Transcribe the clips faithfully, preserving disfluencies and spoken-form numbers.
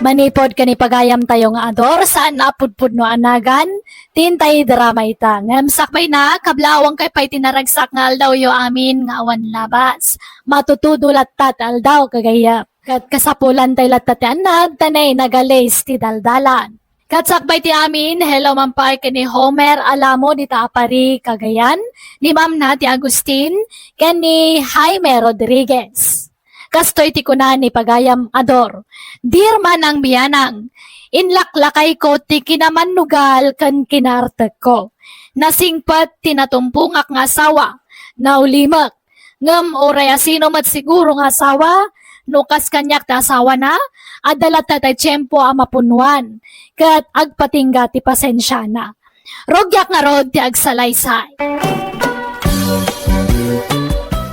Manipud ken ipagayamtayo nga Ador, saan a pudpudno a nagan, ti intay drama ita. Ngem sakbayna, kablaawankayo pay ti naragsak nga aldawyo amin nga awan labas. Matutudo latta ti aldaw, kagayam. Ket kasapulantay latta ti annad, ta nainagalis ti daldalan. Ket sakbay ti amin, hello man pay ken ni Homer Alamo dita a Pari, Cagayan, ni Ma'am Nati Agustin, ken ni Jaime Rodriguez. Kastoy ti kuna ni pagayam Ador, "Dear Manang Bianang, inlaklakayko ti kinamannugal ken kinaartekko. Nasingpet ti natumpongak nga asawa, naulimek. Ngem uray asino met siguro nga asawa, no kas kaniak ti asawana, adda latta tay tiempo a mapunnoan, ket agpatingga ti pasensiana." Rugiak ngarud ti agsalaysay.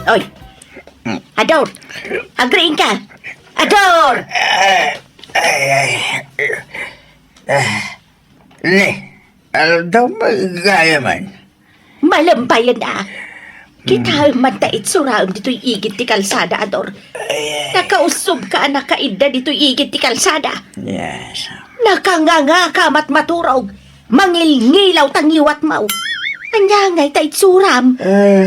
Oy, Ador! Agriingka! Ador! Ay, ay, ay. Ah, ne, aldaw, magaya man. Malem bayen a. Kitaem man ta itsuraem ditoy igid ti kalsada, Ador. Ay, ay. Nakausubka a nakaidda ditoy igid ti kalsada. Yes. Nakangangaka met maturog. Mangilngilaw ta ngiwatmo. Ania ngay ta itsuram? Eh,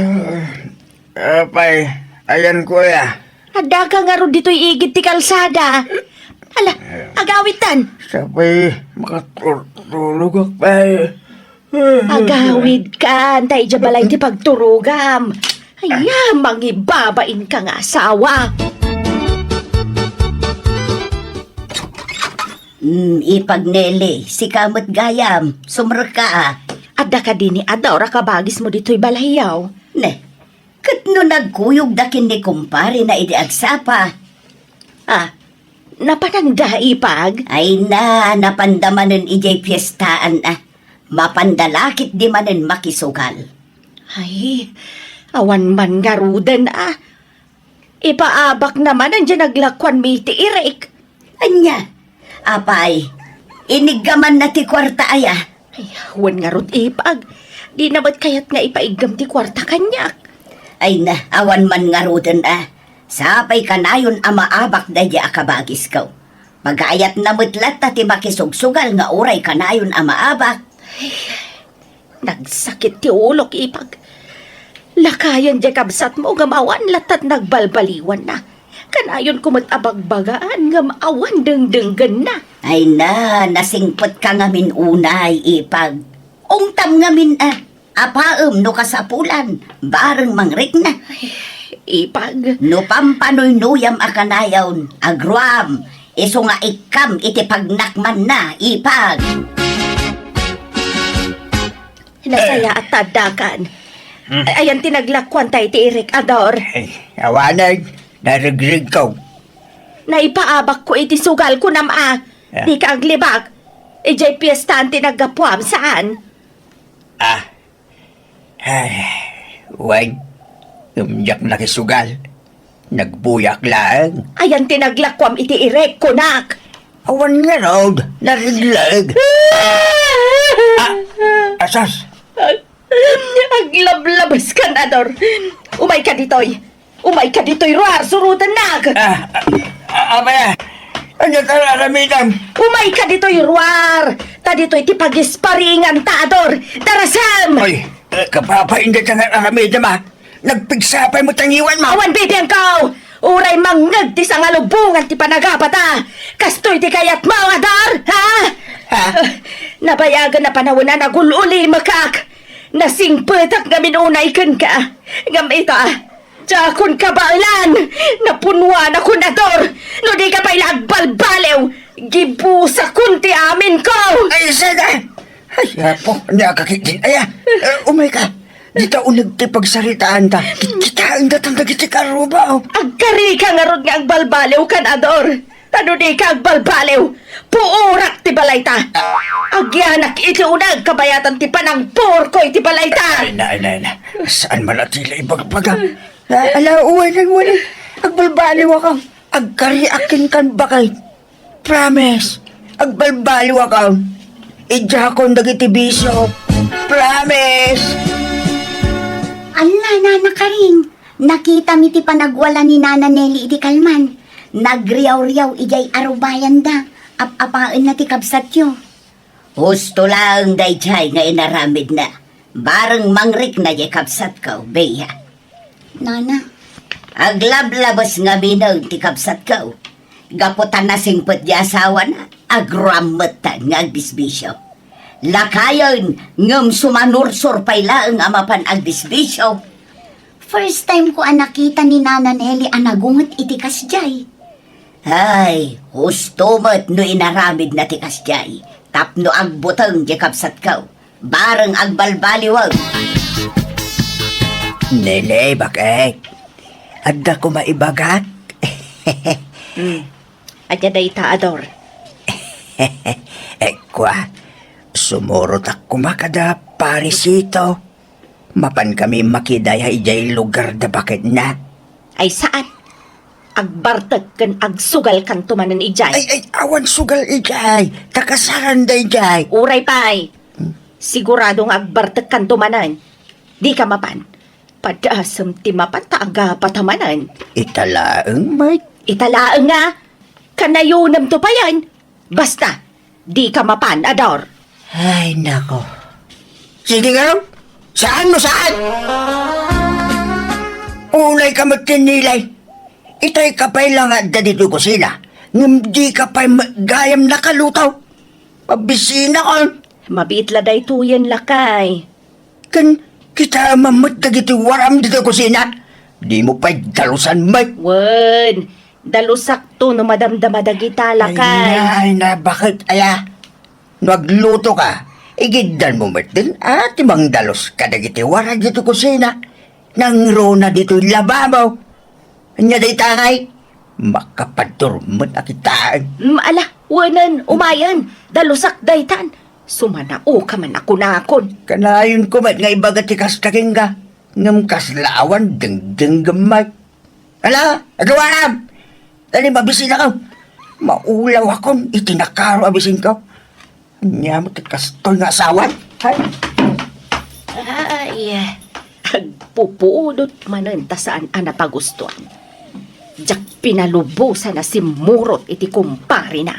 apay, ayanko aya. Addaka ngarud ditoy igid ti kalsada. Ala, agawidtan. Sapay, makaturturogak pay. Agawidkan, ta idiay balay ti pagturogam. Aya, mangibabainka nga asawa. Mm, Ipag Nelly, sika met gayam, sumrekka a. Adda kadi ni Ador a kabagismo ditoy balayyo? Ne, ket no nagkuyogda ken ni kumparena idi agsapa? Ah, napananda, Ipag? Ay na, napanda manen idiay piestaan a. Mapanda la ketdi manen makisugal. Ay, awan man ngaruden a. Ipaabakna manen diay naglakuanmi ti Irik. Ania? Apay, iniggamanna ti kuarta aya? Ay, wen ngarud, Ipag. Dina met kayat nga ipaiggam ti kuarta kaniak. Ay na, awan man ngaruden a. Sapay kanayon a maabak daydiay a kabagisko. Pagayatna met latta ti makisugsugal nga uray kanayon a maabak. Nagsakit ti ulok, Ipag. Lakayen diay kabsatmo ngem awan latta ti nagbalbaliwanna. Kanayonko met a bagbagaan ngem awan dengdenggenna. Ay na, nasingpetka ngamin unay, Ipag. Ungtam ngamin a, apaem no kasapulan, bareng mangrikna. Ay, Ipag. No pampanuynuyam a kanayon, agruam, isu nga ikkam iti pagnakmanna, Ipag. Nasayaat ta addakan. Hmm. Ay, ayan ti naglakuanta iti Irik, Ador. Ay, awanen, naregregko. Naipaabakko iti sugal, kunam a. Ah. Dika aglibak. Idiay piestaan ti naggapuam, saan? Ah. Ay, wen, ngem diak nakisugal. Nagbuyak laeng. Ayan ti naglakuam iti Irik, kunak. Awan ngarud, narigleg. Ah, asas. Aglablabeskan, Ador. Umayka ditoy. Umayka ditoy, ruar, surotennak. Ah, ah, ah, apay a? Ania ti ar-aramidem? Umayka ditoy, ruar. Ta ditoy ti pagisparinganta, Ador. Darasem! Oy, eh, kapapainda ti ar-aramidem, a. Nagpigsa pay met ti ngiwatmo. Awan bibiangko! Uray mangngeg ti sangalubongan ti panagapata. Kastoy ti kayatmo, Ador, ha? Ha? Nabayagen a panawen a nagul-ulimekak. Nasingpetak ngamin unay kenka. Ngem ita, diakon kabaelan. Napunnuanakon, Ador. No dika pay la agbalbaliw, gibusakon ti aminko. Ay, sada! Ay, Apo, ania ka ketdin aya? Eh, umayka. Dita uneg ti pagsaritaanta. Kitkitaen datan dagiti karruba, oh. Agkarika ngarud nga agbalbaliwkan, Ador. Ta no dika agbalbaliw, puorak ti balayta. Agyanak iti uneg kabayatan ti panangpuorko iti balayta. Ay na, ay na, ay na. Saan man a ti la ibagbaga? Ah, ala, uwanan mo ni. Agbalbaliwakon. Agkariak kenka, baket. Promise. Agbalbaliwakon. Idiakon dagiti bisio. Promise. Ala, Nana Karing, nakitam iti panagwala ni Nana Nelly idi kalman. Nagriawriaw idiay arubayanda. Ap-apaenna ti kabsatyo. Husto laeng daydiay nga inaramidna. Bareng mangrikna diay kabsatko, Bea. Nana. Aglablabes ngamin ti kabsatko. Gapu ta nasingpet diay asawana, agrammetta nga agdisbisio. Lakayen, ngem sumanursor pay laeng a mapan agdisbisio. First time ko a nakita ni Nana Nelly a nagunget iti kasdiay. Ay, husto met no inaramidna ti kasdiay, tapno agbuteng diay kabsatko. Bareng agbalbaliwen. Nelly, bakit? Adda koma ibagak? Hmm. Ania dayta, Ador? Eh, kua, sumurotak koma kada Parisito. Mapan kami makidaya idiay lugar da baketna. Ay, saan? Agbartek ken agsugalkanto manen idiay. Ay, ay, awan sugal idiay. Takasaran daydiay. Uray pay. Sigurado nga agbartekkanto manen. Dika mapan. Padasem ti mapan ta agapata manen. Ita laeng met. Ita laeng nga. Kanayonemto payen. Basta, dika mapan, Ador. Ay, nako. Sige nga, no? Saan mo, saan? Unay ka met ken Nelly. Itay ka pay la nga adda ditoy kusina. Ngem dika pay met gayam nakaluto. Pabisinakon. Mabiit la daytoyen, lakay. Ken kitaem met dagiti waram ditoy kusina. Dimo pay dalusan met. Wen, dalusakto no madamdama dagita, lakay. Ay na, ay na, bakit aya? No aglutoka, igiddanmo met din a ti mangdalus kadagiti waram ditoy kusina. Nangruna ditoy lababo. Ania dayta ngay? Makapadurmen a kitaen. Mm, ala, wenen, umayen. Dalusak daytan. Sumanaoka man a kunakon. Kanayonko met nga ibaga ti kasta kenka. Ngem kasla awan dengdengngem met. Ala, agawam! Dali, mabisinakon. Maulawakon iti nakaro a bisinko. Ania met ti kastoy nga asawan? Hay. Ay, agpupudot manen ta saan a napagustuan. Diak pinalubosan a simmurot iti kumparena.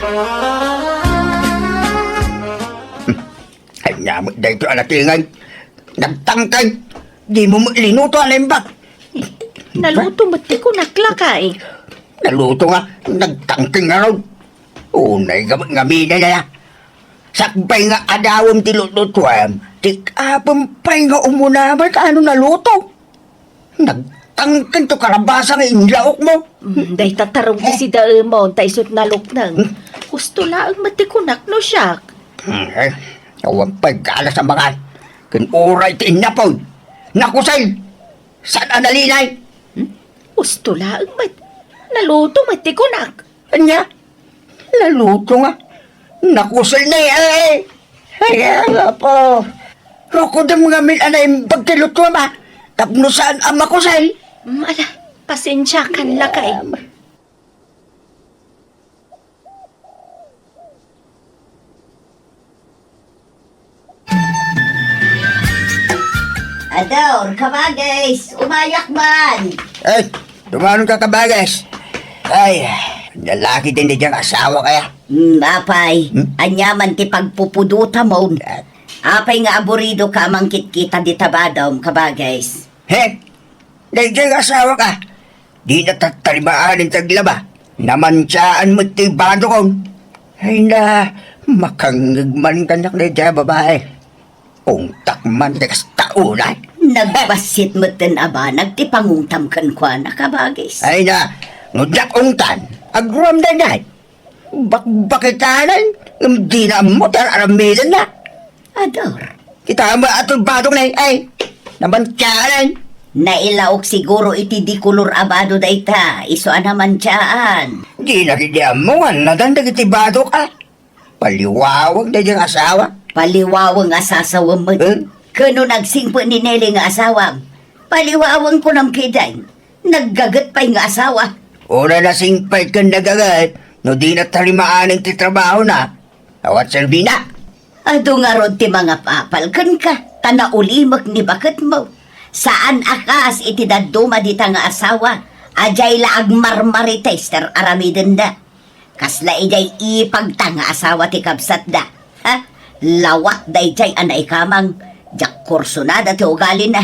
Hmm. Ania met daytoy a natingay? Nagtangkay. Dimo met linuto a naimbag. Naluto met ti kunak, lakay. Naluto nga, nagtangkay ngarud. Unay nga, ngamin aya. Sakbay nga adawem ti lutlutuem, ti apem pay nga umuna met a no naluto. Nagtangken to kalabasa nga inlaokmo. Mm, dayta tarong ti sidaemon, ta isut' nalukneng. Hmm? Husto laeng met ti kunak no siak. Hmm, eh, awan pay galas a mangan. Ken uray ti innapoy. Nakusel. Saan a nalinay? Hmm? Husto laeng met. Naluto met ti kunak. Ania? Naluto nga. Nakusel ni, ay! Ay, Apo! Rukodem ngamin a naimbag ti lutuem, a. Tapno saan a makusel. Mm, ala, pasensiakan, lakay. Ador, kabagis, umayak man. Ay, dumanon ka, kabagis. Ay, lalaki din di diyang asawa kaya. Hmm, apay, hmm? Anya man ti pagpupudutamon. Apay nga aburido ka a mangkitkita dita badom, kabagis. He? Daydiay nga asawak, a. Dina tattarimaan ti aglaba. Namantiaan met ti badokon. Ay na, makangngeg man kaniak daydiay a babai. Ungtak man ti kasta unay. Nagbassit metten a banag ti pangungtam kenkuana, kabagis. Ay na, no diak ungtan, aguram daydiay. Bakbakitanan, ngem dina ammo ti ar-aramidenna. Ador. Kita met a badok na, ay, namantiaan. Nailaok siguro iti dikolor a bado dayta, isu a namantiaan. Dina ketdi ammo nga nadan dagiti badok, a. Paliwaweng daydiay nga asawa. Paliwaweng a sasawem met. Eh? Ken no nagsingpet ni Nelly nga asawam, paliwaweng kunam ketdin. Naggaget pay nga asawa. Uray nasingpet ken nagaget, no dina tarimaan ti trabahona. Awan serbina. Adu ngarud ti mangapapal kenka, ta naulimek ni baketmo. Saan a kas iti dadduma dita nga asawa, a diay la agmarmarites ti ar-aramidenda. Kasla idiay ipagta nga asawa ti kabsatda. Ha? Lawat daydiay a naikamang. Diak kursunada ti ugalina.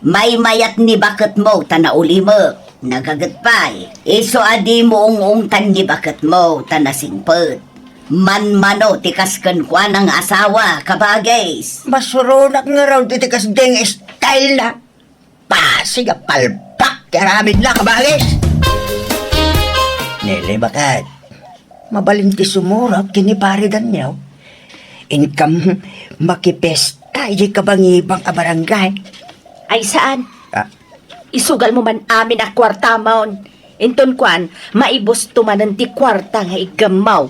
Maymayat ni baketmo ta naulimek. Nagaget pay. Isu a dimo ung-ungtan ni baketmo ta nasingpet. Manmano ti kas kenkuana nga asawa, kabagis. Masuronak ngarud iti kasdiay nga style na. Pasig a palpak ti aramidna, kabagis. Nele, baket. Mabalin ti sumurot ken ni Pare Daniel. Inkam makipesta idiay kabangibang a barangay. Ay, saan? Ah. Isugalmo man amin a kuartamon. Inton kuan, maibusto manen ti kuarta nga iggammaw.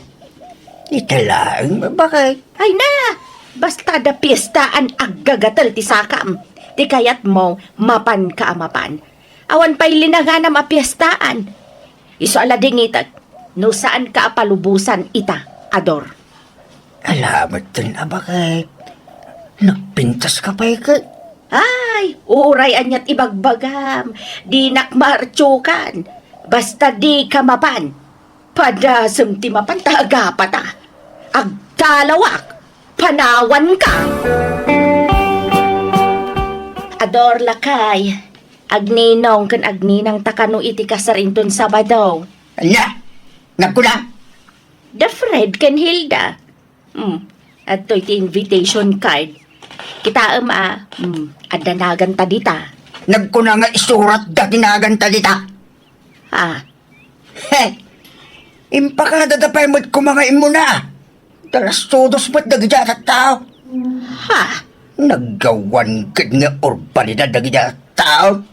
Ita laeng, baket. Ay na! Basta da piestaan, aggagatel ti sakam. Ti kayatmo, mapanka a mapan. Awan pay linanganam a piestaan. Isu a ladingitek, no saanka a palubosan ita, Ador. Ala metten a baket. Nagpintaska pay ket. Ay, uray aniat ibagbagam. Dinak maartiokan. Basta dika mapan. Padasem ti mapan ta agapata. Agtalawak. Panawanka. Ador, lakay. Agninong ken agninangta kano iti kasar inton Sabado. Ania? Nagkuna? Da Fred ken Hilda. Hmm. Adtoy ti invitation card. Kitaem a, hmm, adda naganta dita. Nagkuna nga isuratda ti naganta dita. Ah. He. Impakadada pay met koma nga immuna. Talastudos met dagiti a tattao. Ha? Naggawan ket nga urbanidad dagiti a tattao.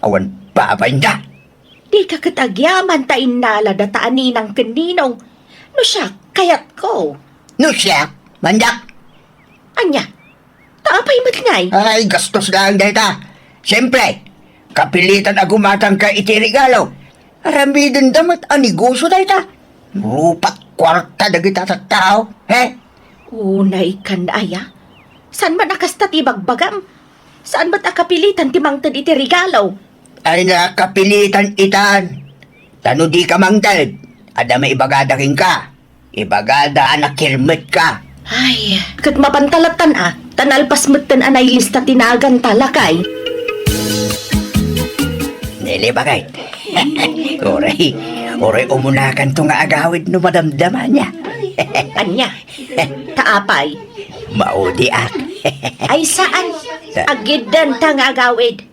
Awan babainda. Dika ket agyaman ta innalada ta a ninang ken ninong. No siak, kayatko. No siak, mandak. Ania? Ta apay met ngay? Ay, gastos laeng dayta. Siyempre, kapilitan a gumatangka iti regalo. Aramidenda met a negosio dayta. Rupat kuarta dagiti a tattao, he? Unay kan aya? Saan man a kasta ti ibagbagam? Saan met a kapilitan ti mangted iti regalo? Ay, nakapilitan itan. Ta no dika mangted, adda maibagada kenka. Ibagada a nakirmetka. Ay, ket mapanta lattan a, ta nalpas metten a nailista ti naganta, lakay. Nele, baket. Uray, uray umunakanto nga agawid no madamdama niya. Ania? Ta apay? Maudiak. Ay, saan? Agiddenta nga agawid.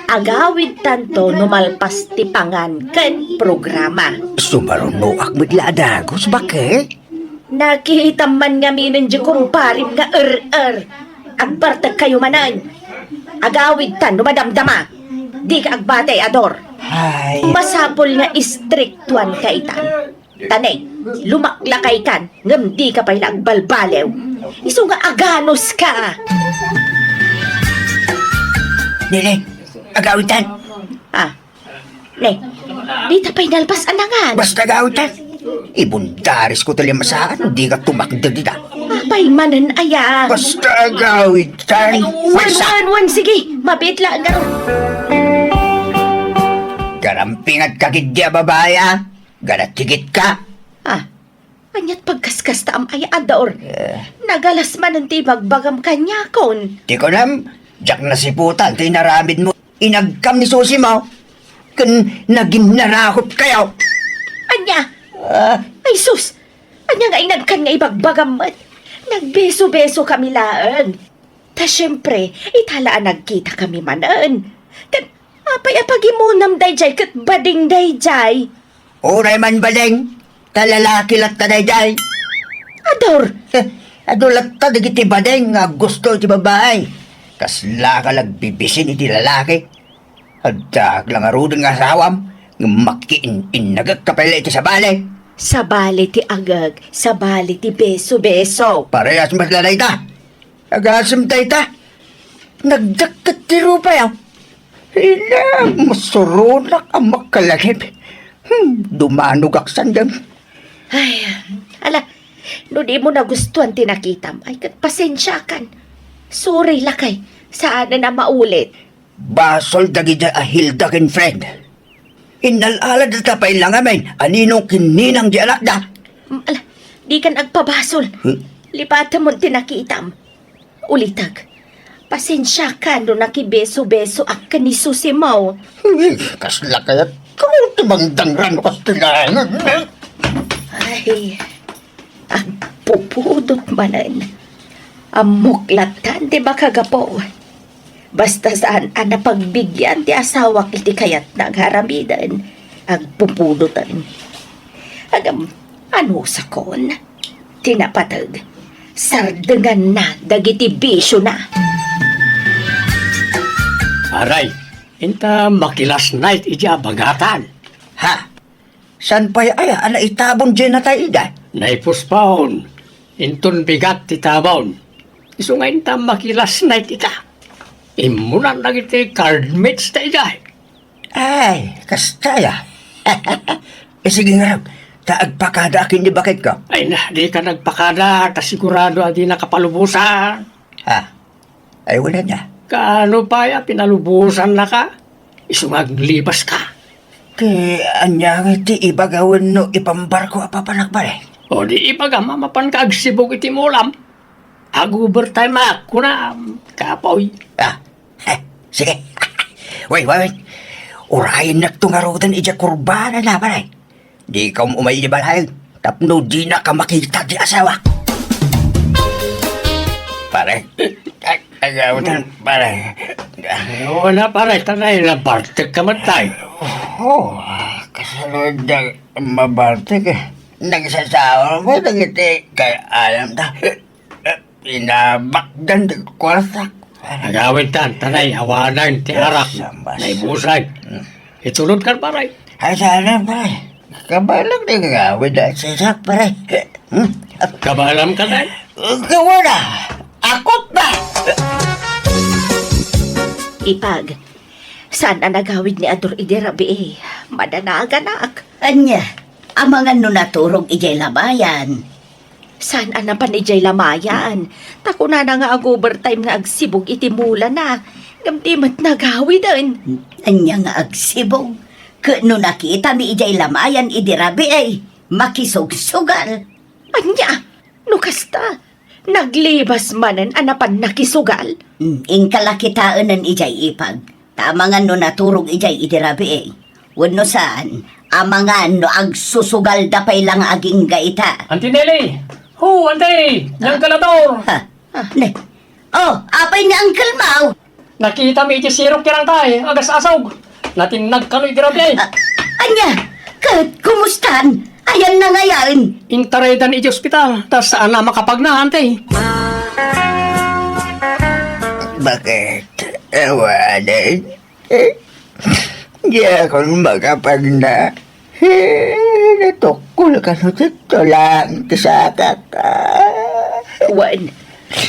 Agawidtanto no malpas ti pangan ken programa. Sumarunoak met la a dagus, baket. Nakitam man ngaminen di kumparim nga er-er. Agbartekkayo manen. Agawidtan no madamdama. Dika agbati, Ador. Ay. Masapul nga istriktuanka itan. Ta ne, lumaklakaykan, ngem dika pay la agbalbaliw. Isu nga aganuska. Nene, agawidtan. Ah. Ne, dita pay nalpas a nangan. Basta agawidtan. Ibundarisko ti limasaan, dika tumakder dita. Apay manen aya? Basta agawidtan. Ay, wen, wen, wen, sige. Mabit la, agaro. Garampingatka ketdi a babai, a. Garatigit ka. Ah, aniat pagkaskasta am ay Ador? Eh. Nagalas manen ti ibagbagam kaniakon. Ti kunam, diak nasiputan ti inaramidmo. Inagkam ni Susi mo, ken naginnarahop kayo. Ania? Ah. Ay sus! Ania nga inagkan nga ibagbagam met? Nagbeso-beso kami laeng. Ta siempre, ita la a nagkita kami manen. Ket apay a pagimunam daydiay ket bading daydiay? Uray man bading, ta lalaki latta daydiay. Ador! Heh, adu latta dagiti bading nga aggusto iti babai. Kaslaka la agbibisin iti lalaki. Addaak la ngaruden nga asawam, ngem makiin-innagek ka pay la iti sabali. Sabali ti agek, sabali ti beso-beso. Parehas met la dayta. Agasem dayta. Nagdakket ti rupaya. Ina, masuronak a makalagip. Hmm, dumanogak sandem. Ay, ala, no di mo nagustuhan ti nakitam, ay ket pasensiakan. Sorry, lakay. Saanen a maulit. Basol dagiti a Hilda ken Fred. Innal-aladta pay la ngamin a ninong ken ninang di anakda. Mm, ala, dikan agpabasol. Hmm? Lipatemon ti nakitam. Ulitek, pasensiakan no nakibeso-besoak ken ni Susimo. Uy, kasla kayat ko ti mangdangran kas ti laeng. Ay, agpupudot manen. Ammok lattan ti makagapu. Basta saan a napagbigian ti asawak iti kayatna nga aramiden, agpupudoten. Ngem, anusakon? Ti napateg, sardenganna dagiti bisiona. Aray, inta maki-last night idiay a bangatan. Ha? Saan pay aya a naitabon diay natay ida? Naipuspon. Inton bigat ti tabon. Isu nga inta maki-last night ita. Immunan dagiti card mates ta idiay. Ay, kasta aya. Eh, sige ngarud, ta agpakadaak ken ni baketko. Ay na, dika nagpakada, ta sigurado a dina kapalubosan. Ha? Ay, wen ania? Kaano pay a pinalubosannaka? Isu nga aglibaska. Ket ania ngay ti ibaga wenno ipambarko a papanak, pare? O di ibagam a mapanka agsibog iti mulam. Ag-overtime ak, kunam, kapoy. Ah, heh, sige. Wen, wen, wen. Urayennakto ngaruden idiay kurbana, pare. Dika umay idiay balay tapno dinaka makita ti asawak. Pare, ay, ay, pare. Ay, wala, pare. Tanay, nabartek ka man tayo. Oh, kasano nga mabartek eh. Nagsasawa mo dagiti kay alam ta. Eh, pinabakdan ti kwartak. Agawid tan, tanay, awanan ti arak. Sambas. Naibusan. Hmm. Itulod kan, pare. Ay, sana, pare. Kabaelam ti agawid a sisak, pare. Hmm? Kabaelam ka, tay? Kawana. Akot na. Ipag, saan a nagawid ni Ador idi rabii? Madanaganak. Ania, amangan no naturog idiay lamayan. Saan a napan idiay lamayan? Ta kunana nga ag-overtime nga agsibog iti mulana. Ngem di met nagawiden. Ania nga agsibog? Ket no nakitami idiay lamayan idi rabii, makisugsugal. Ania? No kasta, naglibas manen a napan nakisugal? Mm, inka la kitaenen idiay ipag. Ta amangan no naturog idiay idi rabii. Wenno saan, amangan no agsusugalda pay la nga agingga ita. Auntie Nelly! Ho, Auntie! Diyan ka lator! Ha? Ah, ne. Oh, apay ni Uncle Mau? Nakitami iti sirok ti rangkay, agas-asog. Natinnag kano iti rabii. Ah, ania? Ket kumustan? Ayanna ngayen? Intaraydan iti ospital, ta saan a makapagna, Auntie. Bakit? Awanen? Eh, diakon makapagna. Eh, natukkol kano ti tulang ti sakak. Ah. Wen,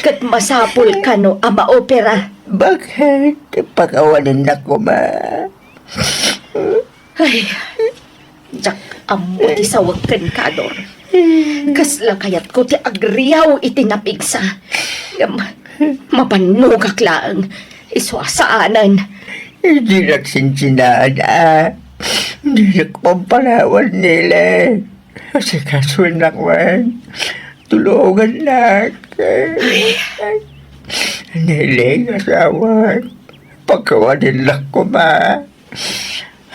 ket masapul kano a maopera. Bakit? Pakawanennak koma. Ay, diak ammo ti sawek kenka, Ador. Kasla kayatko ti agriaw iti napigsa. Ngem, mabannogak laeng. Isu a saanen. Dinak sinsinada. Dinak pampalawan, Nele. Asikasuennak man. Tulongannak. Ay. Nele, asawak. Pakawanennak koma.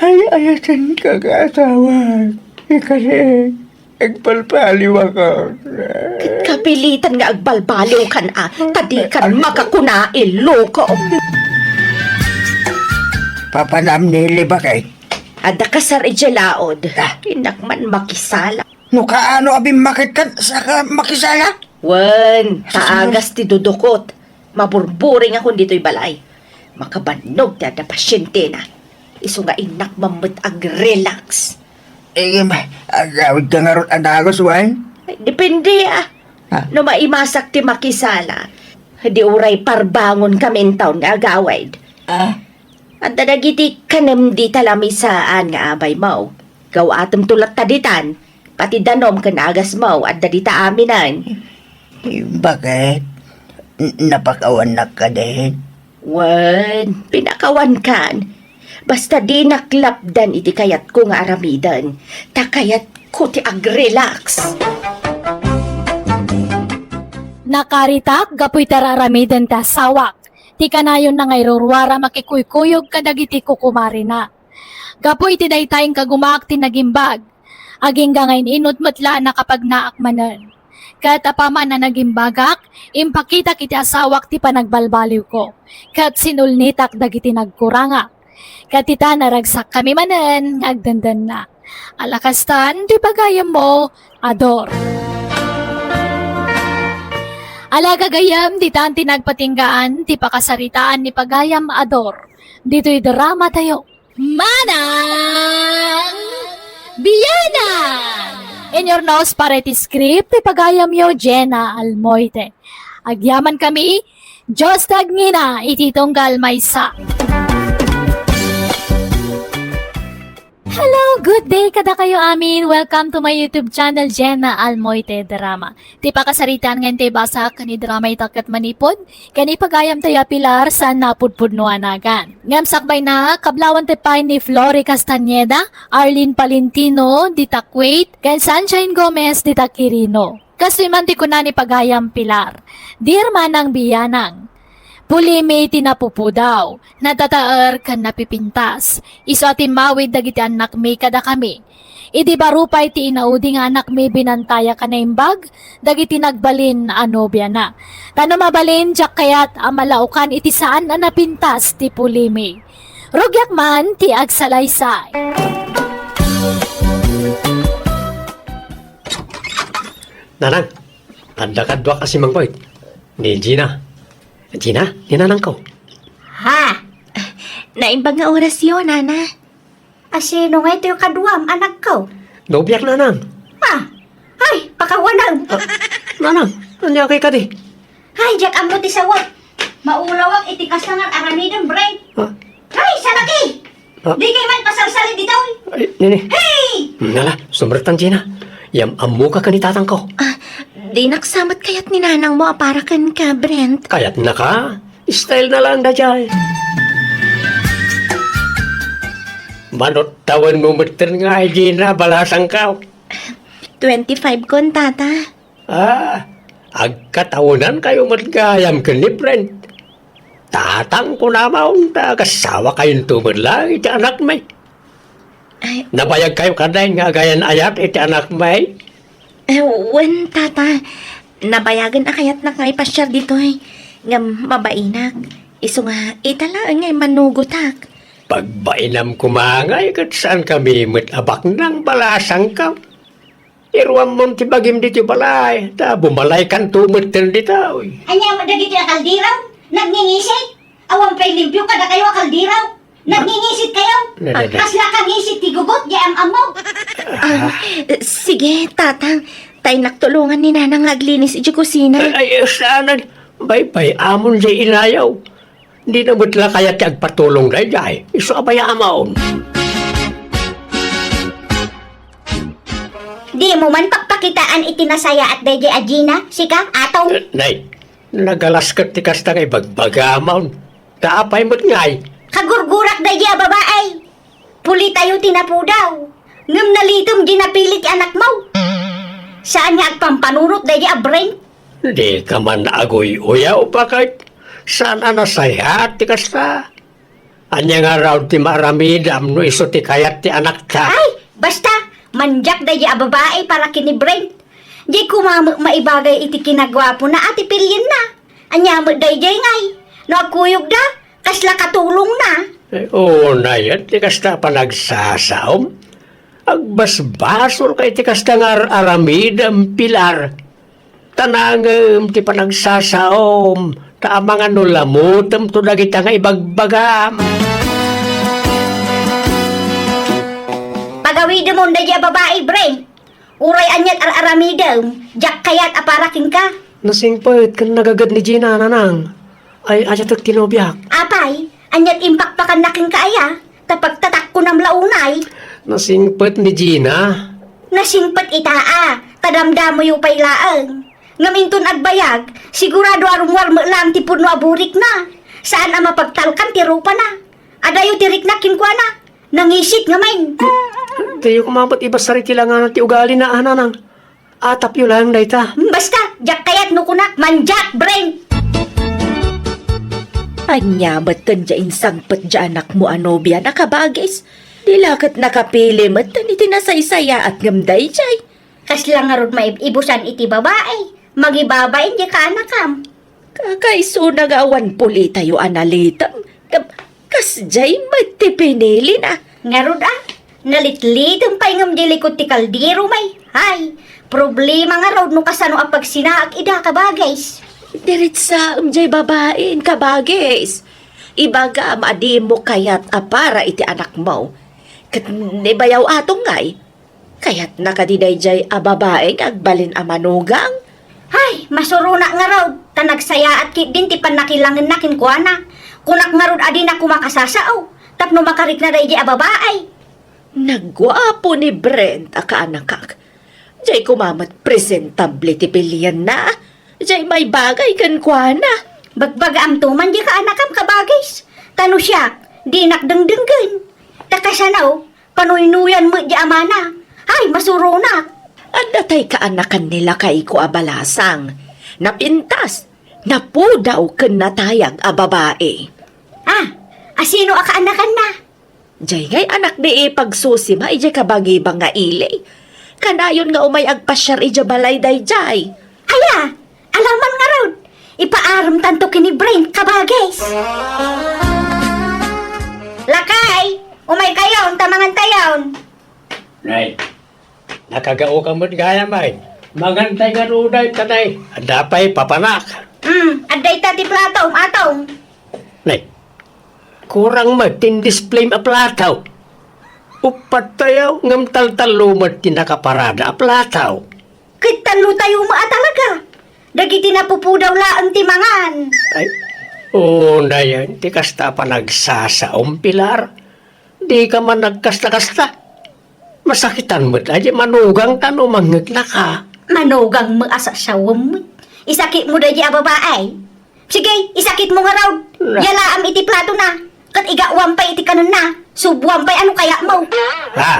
Ay, ayatenka nga asawak. Ikasi, agbalbaliwakon. Ket kapilitan nga agbalbaliwkan a, ta dikan makakuna, iloko. Papanam ni Libakay. Adda kasar idiay laod. Ah. Innak man makisala. No kaano a bimmaketkan, saka makisala? Wen, ta agas ti dudukot. Maburburingakon ditoy balay. Makabannog ti adda pasientena. Isu nga innak man met ag-relax. Eh, ma-, agawidka ngarud a dagus, wen? Depende, ah. Ah. No maimasak ti makisala, di uray parbangon kami intawn nga agawid. Ah. Adda dagiti kanem dita lamisaan nga abaymo. Gaw-atemto latta ditan. Pati danom ken agasmo, adda dita aminen. Bakit? N-, napakawannak kadin? Wen, pinakawankan. Basta dinak lapdan iti kayatko nga aramiden, ta kayatko ti agrelax. Nakaritak gapu iti ar-aramiden ti asawak, ti kanayonna nga iruruar a makikuykuyog kadagiti kukumarina. Gapu iti dayta, inkagumaak ti nagimbag. Agingga nga in-inut met la a nakapagnaak manen. Ket apaman a nagimbagak, impakitak iti asawak ti panagbalbaliwko, ket sinulnitak dagiti nagkurangak. Ket ita, naragsakkami manen nga agdandanna. Ala kastan ti pagayammo, Ador. Ala gagayyem, ditan ti nagpatinggaan ti pakasaritaan ni pagayam, Ador. Ditoy drama tayo. Manang Bianang! In your nose, para iti script, ti pagayamyo, Jenna Almoite. Agyaman kami, Dios ti agngina iti tunggal maysa. Hello, good day kadakayo amin. Welcome to my YouTube channel, Jenna Almoite Drama. Ti pakasaritaan nga intay bassak ken ni drama ita ket manipud ken ipagayam tayo a Pilar saan napudpudno a nagan. Ngem sakbayna, kablawan tayo pay ni Flory Castañeda, Arlene Palentino, Dita Kuwait, ken Sunshine Gomez, Dita Quirino. Kastoy man ti kuna ni pagayam Pilar, Dear Manang Bianang, pulimi ti napupudaw, natataer ken napipintas. Isu a timmawid dagiti annakmi kadakami. Idi baro pay ti inaudi nga anakmi, binantaya ka naimbag dagiti nagbalin a nobiana. Ta no mabalin, diak kayat a malaokan iti saan a napintas ti pulimi. Rugiak man ti agsalaysay. Nanang, adda kaduak a simangpet. Ni Gina. Gina, ni nanangko. Ha? Naimbag nga orasyo, nana. Asino ngay toy kaduam, anakko? Nobiak, nanang. Ha? Ay, pakawanam. Ah, nanang, ania kay kadi? Ay, diak ammo ti sawak. Maulawak iti kasta nga aramidem, Brent. Ah. Ay, salaki! Ah. Di kay man pasalsali ditoy. Ay, nini. Hey! Nala, sumrektan, Gina. Yam-ammoka ken ni tatangko. Ah, dinak sa met kayat ni nanangmo a para kenka, Brent. Kayatnaka? Style na lang daydiay. Manut tawenmo metten nga ay Gina, balasangko. Twenty-five kon, tata. Ah, agkatawenankayo met gayam ken ni Brent. Tatang, kunam, ta agasawakayonto met laeng iti anakmi. Ay, nabayagkayo kadi nga agayan-ayat iti anakmi? Eh, wen, tata. Nabayagen a kayatnak nga ipasiar ditoy. Ngem mabainak. Isu nga, ita laeng nga immanugotak. Pagbainam koma ngay ket saankami met a baknang, balasangko. Iruammon ti bagim ditoy balay, ta bumalaykanto metten ditoy. Ania met dagitoy a kaldero? Nagngingisit? Awan pay limpio kadakayo a kaldero? Nagngingisit kayo? Ne, ne, ne. Kasla ka ngisit ti gugot, di am-ammo. Ah, sige, tatang. Tay nak tulongan ni nanang nga aglinis iti kusina. Ay, ay, saanen. Baybay-amon di inayaw. Dina met la kayat ti agpatulong daydiay. Isu a bay-amon. Dimo man pakpakitaan iti nasayaat daydiay a Gina, sika, Atong? Eh, nay, nagalas ket ti kasta nga ibagbagamon. Ta apay met ngay? Kagurgurak daydiay a babai. Pulitayo ti napudaw. Ngem nalitem di napili ti anakmo. Saan nga agpampanunot daydiay a Brent? Dika man aguy-uyaw, baket. Saan a nasayaat ti kasta? Ania ngarud ti maaramidam no isu ti kayat ti anakta? Ay, basta, mandiak daydiay a babai para ken ni Brent. Di koma met maibagay iti kinaguapona a ti pilienna. Ania met daydiay ngay? No agkuyogda, kasla katulongna? Eh, unay, ti kasta a panagsasaom. Agbasbasolka iti kasta nga ar-aramidem, Pilar. Ta nangem ti panagsasaom, ta amangan no lamutemto dagita nga ibagbagam. Pagawidemon daydiay a babai, Brent. Uray aniat ar-aramidem, diak kayat a para kenka. Nasingpet ken nagaged ni Gina, nanang. Ay, ayatek ti nobiak. Apay, aniat impakpakanna kenka aya? Ta pagtatakkonam la unay. Nasingpet ni Gina. Nasingpet ita a, ta damdamoyo pay laeng. Ngem inton agbayag, sigurado a rummuar met laeng ti pudno a burikna. Saan a mapagtalkan ti rupana. Adayo ti riknak kenkuana. Nangisit ngamin. Diyo koma met ibasar iti langana ti ugalina, a, nanang. Atapyo laeng dayta. Basta, diak kayat no kunak, mandiak, Brent. Ania met ken dia insangpet dia anakmo a nobiana, kabagis? Di la ket nakapili met iti nasaysayaat ngem daydiay. Kasla ngarud maib-ibusan iti babai, magibabain di kaanakam. Kakaisuna nga awan pulitayo a nalitem. Ngem kasdiay met ti pinilina. Ngarud a, nalitlitem pay ngem di likod ti kaldero, may. Hay, problema ngarud no kasano a pagsinaak ida, kabagis. Diritsaem jay babain, kabagis. Ibagam a dimo kayat a para iti anakmo. Ket ni bayaw Atong ngay, kayatna kadi daydiay a babai nga agbalin a manugang? Hay, masuronak ngarud, ta nagsayaat ketdin ti pannakilangenna kenkuana. Kunak ngarud a dinak koma kasasao tapno makarikna daydiay a babai. Nagguapo ni Brent a kaanakak. Jay koma met presentable ti pilienna. Jay maibagay kenkuana. Bagbagaamto man di kaanakam, kabagis. Ta no siak, dinak dengdenggen. Ta kasano, panuynuyan met di amana. Ay, masuronak. Adda tay kaanakan ni lakayko a balasang. Napintas, napudaw ken natayag a babai. Ah, asino a kaanakanna? Jay ngay anak ni ipagsusima idiay kabangibang nga ili. Kanayon nga umay agpasiar idiay balay daydiay. Aya, alaman ngarud. Ipaarem tanto ken ni Brent, kabagis. Lakay, umay kayon, ta mangan tayon. Nay, nakagaoka met gayam ay. Mangantay nga ruday, tanay. Adda pay papanak. Hmm, adda ita ti plato, Atong. Nay, kurang met ti display a plato. Uppat tayo, ngem taltallo met ti nakaparada a plato. Ket tallo tayo met a talaga. Dagiti napupudaw laeng ti mangan. Ay, oo, dayan, ti kasta a panagsasaom, Pilar. Di ka man nagkasta-kasta. Masakitan met a di manugang ta no mangngegna ka. Manugang met a sasawem met. Isakit mo daydi a babae. Sige, isakit mo ngarud. Na. Yalaam iti plato na. Ket igawam pay iti kanenna. Subuam pay ano kayat mo. Ha?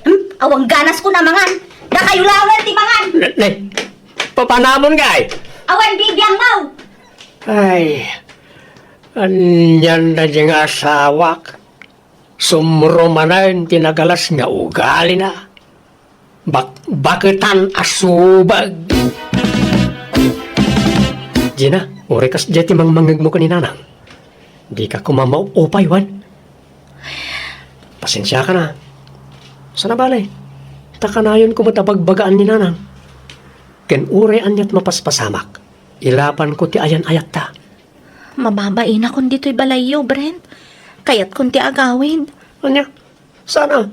Hmm? Awan ganas ko na mangan. Dakayo lawen ti mangan. Ne, ne. Papanamon ngay. Awan bibiang mo. Ay, anian na di nga asawak. Sumro manen ti nagalas nga ugalina. Bakbaketan a subag. Gina, uray kasdiay ti mangmangngegmo ken ni Nanang. Dika koma maupay, wen? Pasensiaka na. Sana bale, ta kanayon koma ta bagbagaan ni Nanang. Ken uray aniat mapaspasamak, ilapanko ti ayan-ayatta. Mababainakon ditoy balayyo, Brent. Kayatkon ti agawid. Ania? Sana?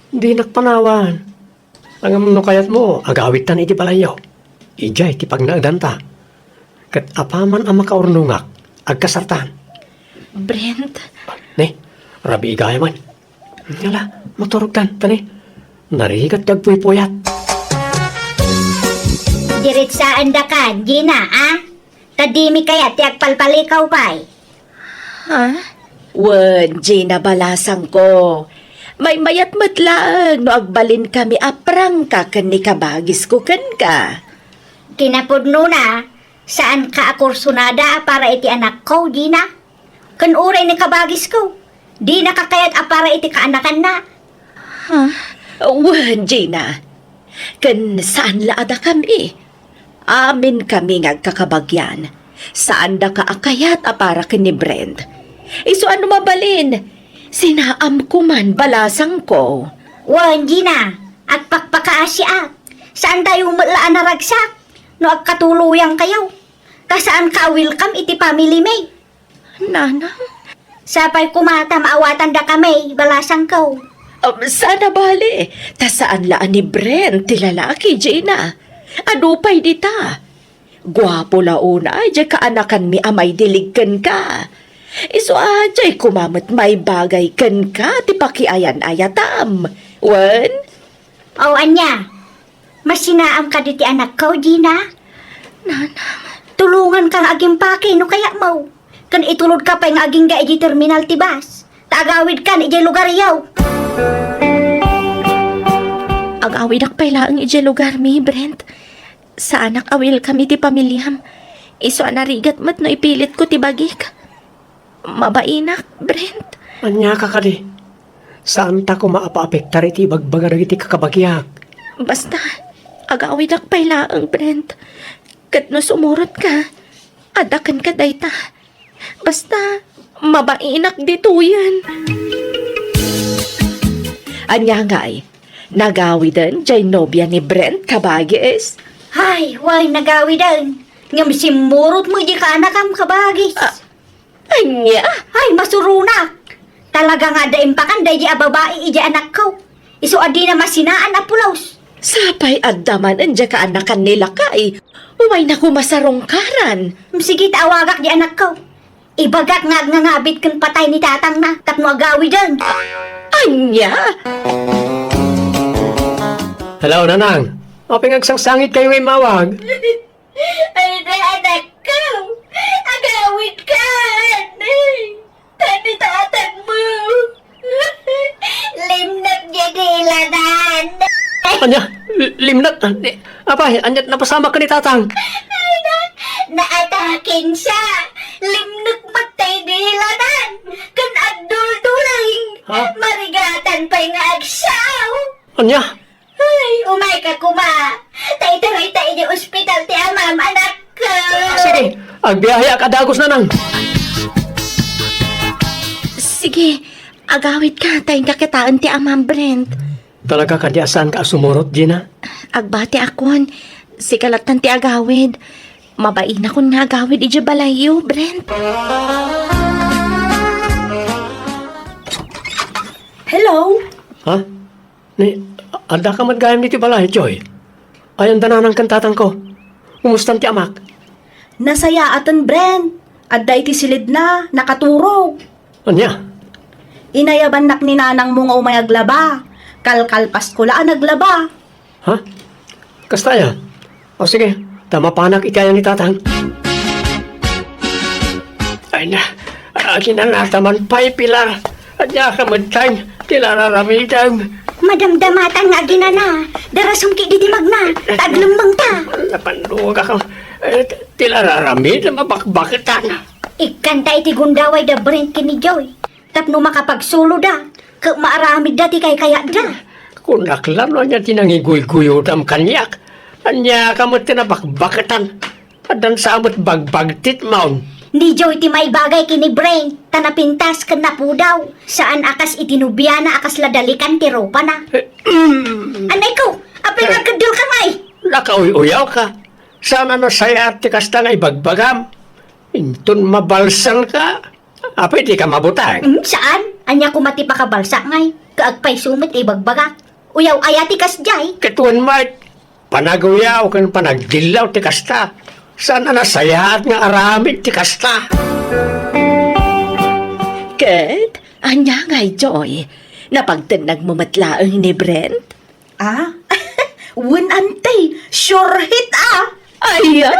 Dinak panawan. Ngem no kayatmo, agawidtan iti balayyo. Idiay ti pagnaedanta. Ket apaman a makaurnongak, agkasartan. Brent. Ne, rabii gayam. Ala, maturogtan, tani. Narigat ti agpuypuyat. Diritsaandakan, Gina, a? Ta dimi kayat ti agpalpalikaw pay. Ha? Wen, Gina, balasangko. Maymayat met laeng no agbalinkami a prangka ken ni kabagisko kenka. Kinapudnona, saanka a kursunada a para iti anakko, Gina. Ken uray ni kabagisko, dinaka kayat a para iti kaanakanna. Ha? Wen, Gina. Ken saan la a dakami. Amin kami nga agkakabagyan. Saandaka a kayat a para ken ni Brent. Isu a no mabalin, sinaamko man, balasangko. Wen, Gina, agpakpakaasiak. Saantayo met la a naragsak no agkatuloyangkayo. Ta saanka a welcome iti family mi. Nanang? Sapay koma ta maawatandakami, balasangko. Um, sana bale, ta saan la a ni Brent ti lalaki, Gina. Adu pay dita. Guapo la unay diay kaanakanmi a maidilig kenka. Isu a diay koma met maibagay kenka ti pakiayan-ayatam. Wen? O, ania? Masinaam kadi ti anakko, Gina? Nanang. Tulonganka nga agimpake no kayatmo. Ken itulodka pay nga agingga idiay terminal ti bus. ta agawidkan idiay lugaryo. Agawidak pay laeng idiay lugarmi, Brent. Saanak a welcome iti pamiliam. Isu a narigat met no ipilitko ti bagik. Mabainak, Brent. Ania ka kadi? Saanta koma a paapektar iti ibagbaga dagiti kakabagiak. Basta, agawidak pay laeng, Brent. Ket no sumurotka, adda kenka dayta. Basta, mabainak ditoyen. Ania ngay, nagawiden jay nobia ni Brent, kabagis? Ay, way nagawiden. Ngem simmurot mo di kaanakam, kabagis. Ah, ania? Ay, masuronak. Talaga nga adda impakan daydi a babai idi anakko. Isu a dina masinaan a pulos. Sapay adda man endiay kaanakan ni lakay. Way na koma sarungkaran. Sige, ta awagak di anakko. Ibagak nga agnangabit ken patay ni tatangna tapno agawiden. Ania? Hello, Nanang. Apay nga agsangsangit kayo nga immawag? Ay, na, anakko. Agawidkan. Tani tatangmo. Limnek diay diladan. Ania? L-, limnek? Ni-, apay, ania napasamak ken ni tatang? Ay, na, naatakin siya. Limnek met tay diladan. Ken agdulduling. Ha? Marigatan pay nga agsaw. Ania? Ay, umayka koma. Ta iturayta idi ospital ti amam, anakko. Ah, sige, agbiaheak a dagus, Nanang. Sige, agawidka, ta inka kitaen ti amam, Brent. Talaga kadi a saanka a sumurot, Gina? Agbatiakon, sika lattan ti agawid. Mabainakon nga agawid idiay balayyo, Brent. Hello? Ha? Ni, addaka met gayam ditoy balay, Joy? Ayan da nanang ken tatangko. Kumustan ti amak? Nasayaaten, Brent. Adda iti silidna, nakaturog. Ania? Inayabannak ni nanangmo nga umay aglaba. Kalkalpasko la a naglaba. Ha? Kasta aya? O sige, ta mapanak iti aya ni tatang. Ay na, aginanata man pay, Pilar. Ania ka met, tay, ti lararamidem? Madamdamatan nga aginana. Darasem ket didimagna, ta aglemmengta. Napandugak. Eh, ti lararamid, mabakbaketan. Ikkanta iti gundaway da Brent ken ni Joy. Tapno makapagsuloda, ket maaramidda ti kaykayatda. Kunak la no ania ti nangiguyguyodam kaniak. Ania ka met ti nabakbaketan? Addan sa met bagbagtitmon. Ni Joy ti maibagay ken ni Brent, ta napintas ken napudaw. Saan a kas iti nobiana a kasla dalikan ti rupana. Eh, mm. Anay ko, apay nga agkeddel ka ngay? Nakauy-uyaw ka. Saan a nasayaat ti kasta nga ibagbagam? Inton mabalsan ka, apay di ka mabuteng? Mm, saan? Ania koma ti pakabalsak ngay? Kaagpayso met ti ibagbagak. Uyaw aya ti kasdiay? Ket wen met, panaguyaw ken panagdillaw ti kasta. Saan a nasayaat nga aramid ti kasta? Ket, ania ngay, Joy? Napagtennagmo met laeng ni Brent? Ah? Wen, anti. Sure hit, ah! Ay, ah!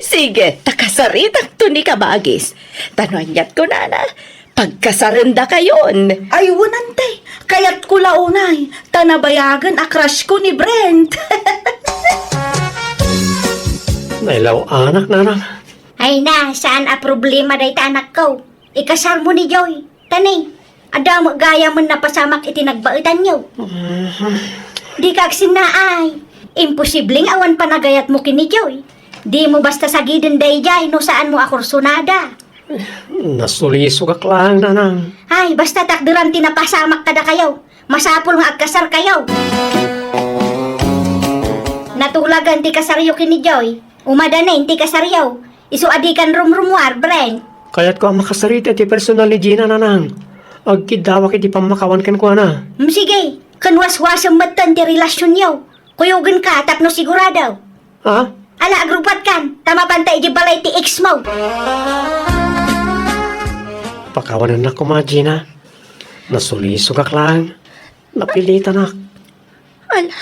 Sige, ta kasaritakto ni kabagis. Ta no aniat kunana, pagkasarendakayon. Ay, wen, anti. Kayatko la unay. Ta nabayagen a crush ko ni Brent. Nailaw-anak, nanang. Ay na, saan a problema dayta, anakko. Ikasarmo ni Joy. Tani, adda met gayamen napasamak iti nagbaetanyo. Mhm. Dika agsinnaay. Imposible nga awan panagayatmo ken ni Joy. Dimo basta sagiden daydiay no saanmo a kursonada. Nasulisogak laeng, nanang. Ay, basta takderam ti napasamak kadakayo. Masapul nga agkasarkayo. Natulagan ti kasaryo ken ni Joy. Umadanen ti kasaryo. Isu a dikan rumrumuar, Brent. Kayatko a makasarita iti personal ni Gina, nanang. Agkiddawak iti pammakawan kenkuana. Hmm, sige. Ken waswasem metten ti relasionyo. Kuyogenka tapno sigurado. Ha? Ala, agrupatkan, ta mapanta iti balay ti ex mo. Pakawanennak koma, Gina. Nasulisogak laeng. Napilitanak. Ala,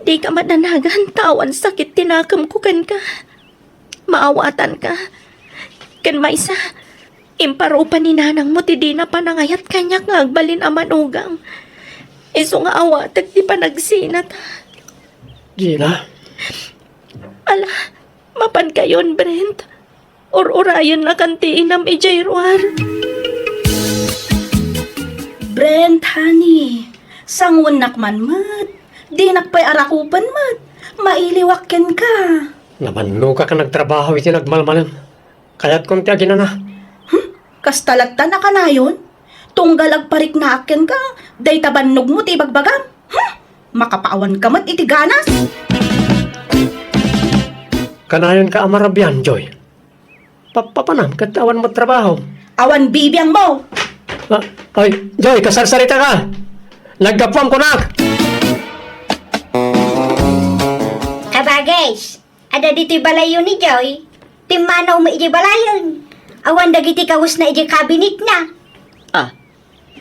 dika madanagan ta awan sakit ti nakemko kenka. Maawatanka. Ken maysa, Imparupa ni nanangmo ti dina panangayat kaniak nga agbalin a manugang. Isu nga awatek ti panagsinata. Gina? Ala, mapankayon, Brent. Ur-urayennakan ti inam idiay ruar. Brent, honey, sanguennak man met. Dinak pay arakupen met. Mailiwak kenka. Namannogak a nagtrabaho iti nagmalmalem. Kayatkon ti aginana. Hmm? Kasta latta a kanayon? Tunggal agpariknaak kenka, dayta bannogmo ti ibagbagam? Hmm? Makapaawanka met iti ganas? Kanayonka a marabian, Joy. Pappapanam ket awan met trabaho. Awan bibiangmo! Ah, ay, Joy, kasarsaritaka! Naggapuam kunak! Kabagis, adda ditoy balayyo ni Joy. Timmanaw met idiay balayen. Awan dagiti kawesna idiay kabinetna. Ah,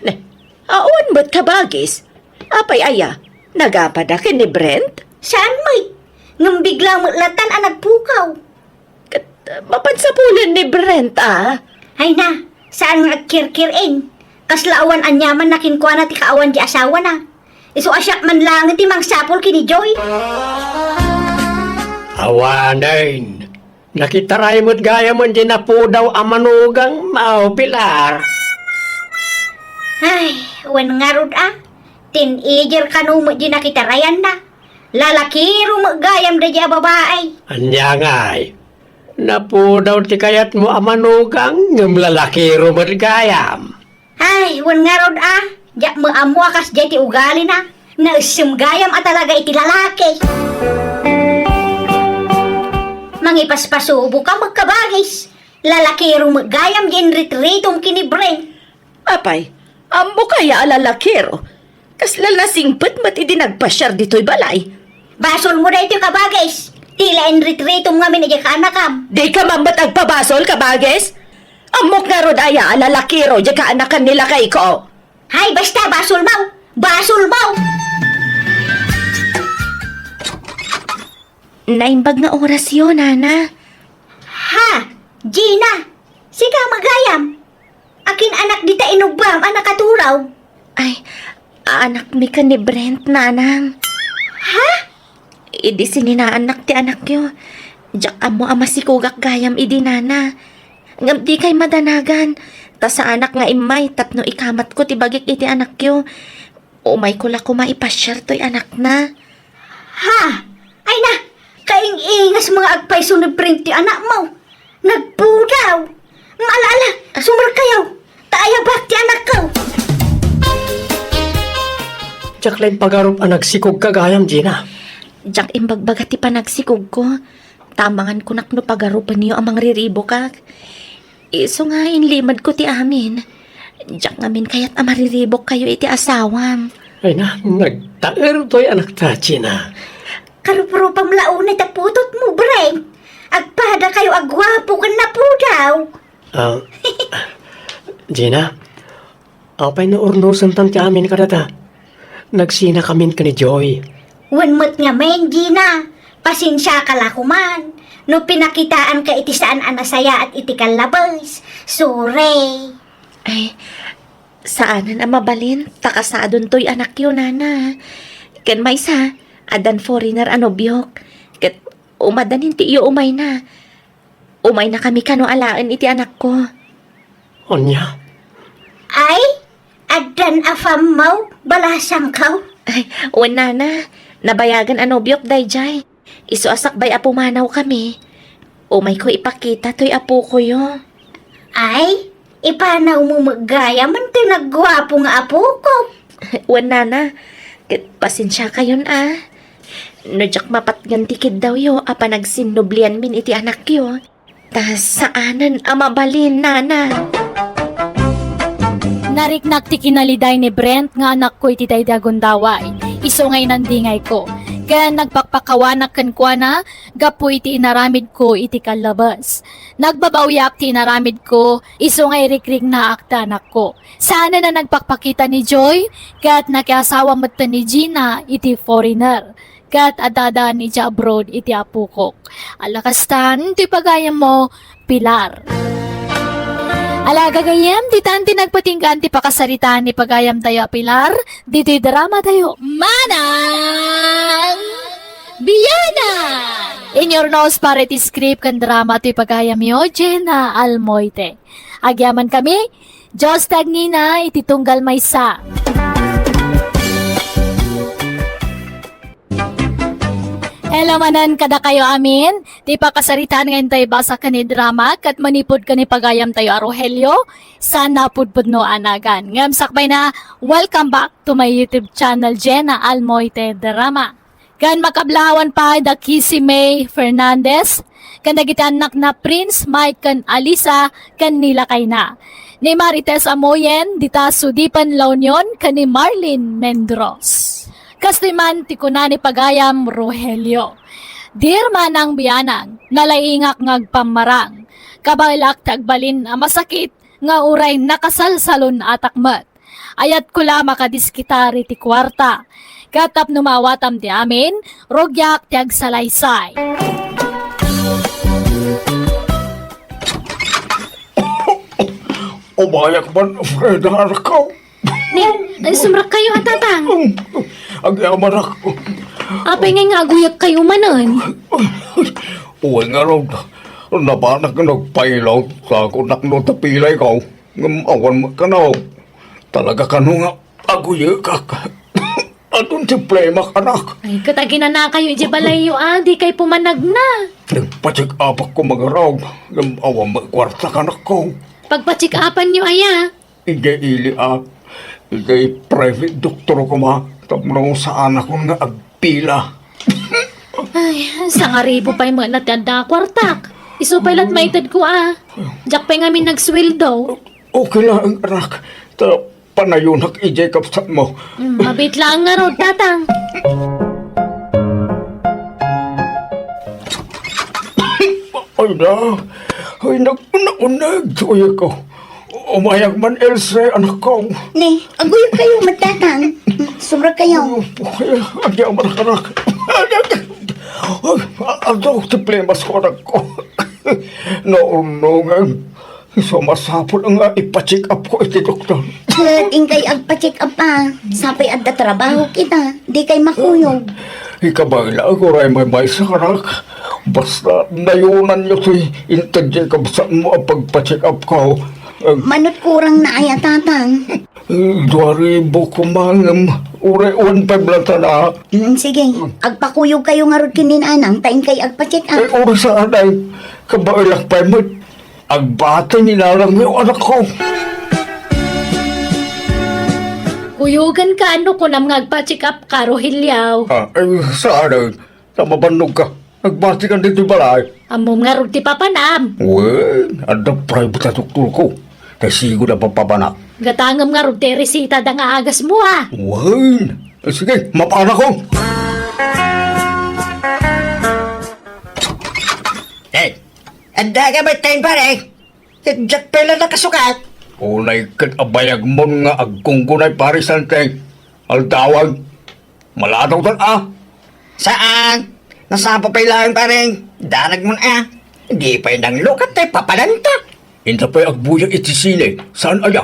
ne, awan met kabagis. Apay aya, nagapada ken ni Brent? Saan met. Ngem bigla met latan a nagpukaw. Ket, uh, mapan sapulen ni Brent, ah. Ay na, saan nga agkirkir-en. Kasla awan aniamanna kenkuana ti kaawan ti asawana. Isu a siak man laeng ti mangsapul ken ni Joy. Awanen, nakitaray met gayam diay napudaw a manugang, Mao Pilar. Ay, wen ngarud a. Teenager kano met diay nakitarayanna. Lalakiro met gayam daydiay a babai. Ania ngay? Napudaw ti kayatmo a manugang, ngem lalakiro met gayam. Ay, wen ngarud a, diak met ammo a kasdiay ti ugalina. Naessem gayam a talaga iti lalaki. Mangipaspasuboka met kabagis. Lalakiro met gayam diay inritritom ken ni Brent. Apay, ammok aya a lalakiro? Kasla nasingpet met idi nagpasiar ditoy balay. Basolmo daytoy kabagis. Ti la inritritom ngamin idiay kaanakam. Dika man met agpabasol, kabagis? Ammok ngarud aya a lalakiro diay kaanakan ni lakayko? Hay, basta, basolmo! Basolmo! Naimbag nga orasyo, nana. Ha? Gina? Sika met gayam? Akin anak dita inubam a nakaturaw? Ay, anakmi ken ni Brent, nanang. Ha? Idi sininaannak ti anakyo, diak ammo a masikogak gayam idi, nana. Ngem dikay madanagan, ta saanak nga immay tapno ikamatko ti bagik iti anakyo. Umayko la koma ipasiar toy anakna. Ha? Ay na, kaing-ingas nga agpayso ni Brent ti anakmo. Nagpudaw. Ala, ala, sumarkayo. Ta ayabak ti anakko. Diak la impagarup a nagsikogka gayam, Gina. Diak imbagbaga ti panagsikogko. Ta amangan kunak no pagarupenyo a mangriribokak. Isu nga inlimedko ti amin. Diak ngamin kayat a mariribokkayo iti asawam. Ay na, nagtaer toy anakta, Gina. Karuprupam la unay ta putotmo, Brent. Agpadakayo a guapo ken napudaw. Ah, Gina, apay no urnosentan ti amin kadata? Nagsinakamin ken ni Joy. Wen met ngamin, Gina. Pasensiaka la koman no pinakitaanka iti saan a nasayaat iti kallabes. Sorry. Ay, saanen a mabalin, ta kasadon toy anakyo, nana. Ken maysa, addan foreigner a nobiok. Ket umadda ni tiyo umayna. Umaynakami kano alaen iti anakko. Ania? Ay, addan a pammaw, balasangkaw. Ay, wen, nana, nabayagan a nobiok daydiay. Isu a sakbay a pumanawkami, umayko ipakita toy apokoyo. Ay, ipanawmo met gayam ti nagguapo nga apoko. Wen, nana, ket pasensiakayon a. No diak mapatgan ti kiddawyo a panagsinnublianmin iti anakyo, ta saanen a mabalin, nana. Nariknak ti kinaliday ni Brent nga anakko iti daydi a gundaway. Isu nga inandingayko. Ken nagpakpakawanak kenkuana gapu iti inaramidko iti kallabes. Nagbabawiak ti inaramidko, isu nga irikriknaak ti anakko. Saanen a nagpakpakita ni Joy, ket nakiasawa metten ni Gina iti foreigner. Ket addadan idiay abroad iti apokok. Ala kastan, ti pagayammo, Pilar. Ala, gagayyem, ditan ti nagpatinggaan ti pakasaritaan ni pagayamtayo a Pilar, ditoy dramatayo, Manang Bianan! In your nose, para iti script ken drama ti pagayamyo, Jenna Almoite. Agyamankami, Dios ti agngina iti tunggal maysa. Hello manen kadakayo amin. Ti pakasaritaan nga intay basa ken ni drama ket manipud ken ni pagayamtayo a Rogelio, saan napudpudno a nagan. Ngem sakbayna, welcome back to my YouTube channel, Jenna Almoite Drama. Ken makablawan pay da Kissy May Fernandez, ken dagiti annakna Prince, Mike, ken Alisa, ken ni lakayna. Ni Marites Amoyen, dita Sudipan, La Union, ken ni Marlin Mendros. Kastoy man ti kuna ni pagayam Rogelio, "Dear Manang Bianan, nalaingak nga agpammarang. Kabaelak ti agbalin a masakit nga uray nakasalsalun-atak met. Ayatko la makadiskitar iti kuarta. Ket tapno maawatam ti amin, rugiak ti agsalaysay." Umayak man, Freda, anakko. Ni, ay, sumrekkayo a tatang. Agyamanak. Apay ngay nga aguyagkayo manen? Uy, ngarud, nabanak nga nagpailaw, sa kunak no tapilay ko. Ngem awan met kano. Talaga kano nga aguyegak. Adun ti plemak, anak. Ay, ket aginanakayo idiay balayyo a, dikay pumanagna. Nagpa-check-upak koma ngarud, ngem awan met kuarta, anakko. Pagpa-check-upanyo aya? Idiay ili a, idiay private doktor koma, tapno saanakon nga agpila. Ay, sangaribu pay met ti adda a kuartak. Isu pay lat maitedko a. Diak pay ngamin nagsueldo. Okay lang, anak. Ta panayonak idiay kabsatmo. Mm, mabiit laeng ngarud, tatang. Ay na, ay, nag-, nauneg, uyeko. Umayak man, Else, anakko. Ni, aguyagkayo met, tatang. Sumrekkayo. Ay, agyamanak, anak. Ay, adu ti plemas ko, anakko. Naurnongan. Isu a masapul nga ipa-check-up ko iti doktor. Ket inkay agpa-check-up a, sapay adda trabaho kita, dikay makuyog. Ikabaelak, uray maymaysa, anak. Basta nayonanyo ti intedyo ti kabsatmo a pagpa-check-up ko. Eh, Manut kurang na aya, tatang? Dua ribu koma ngem, uray one five lang ta. Mm, sige, agpakuyogkayo ngarud ken ni nanang, ta inkay agpa-check-up. Eh, uray saan ay, kabaelak pay met. Agbati ni nanangyo, anakko. Kuyoganka no kunam nga agpa-check-up ka, Rogelio. Ah, ay, saan ay? Ta mabannog ka. Agbati ka ditoy balay. Ammom ngarud ti papanam. Wen, adda private a doktorko. Ta sigud a papabanak. Gatangem ngarud ti resitada nga agasmo a. Wen. Sige, mapanakon. Eh, Adda ka met, pare? Ket diak pay la nakasukat. Unay ket abayagmon nga agkunggunay, pare Sante. Aldawan. Maladawtan a. Saan? Nasapa pay laeng, pare. Danagmon a. Di pay nanglukat tay papadanta. Inta pay agbuya iti sine. Saan aya?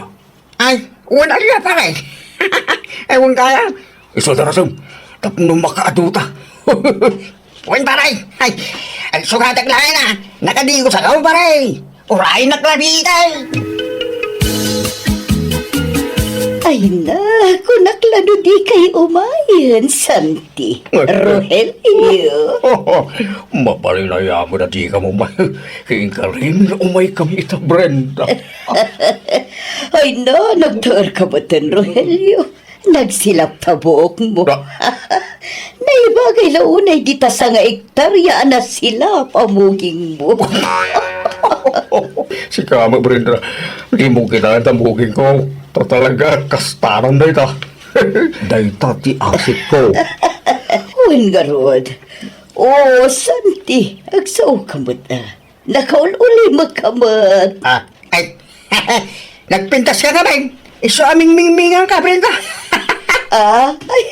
Ay, wen aya, pare. Ay, wen kaya. Isu darasem, tapno makaaduta. Wen, pare. Ay, ay, sugatak laeng a. Nakadigo sa kao, pare. Uray naklabitay. Ay na, kunak la no dikay umayen, Santi. Rogelio. Mabalin a yaman a dika umay. Inkarim nga umay kami ita, Brenda. Ay na, nagtaer ka met, Rogelio. Nagsilap ta buokmo. Ah. Naibagay la unay dita sanga ektarya a nasilap a mugingmo. Sika met, Brenda, dimo kitaen ta mugingko. Ta talaga, kastanan dayta. Dayta ti asitko. Wen ngarud. O, Santi, agsaoka met a. Nakaul-ulimekka met. Ah, ay, nagpintaska, Brenda. Isu a mingmingmingan ka, Brenda. Ah, ay,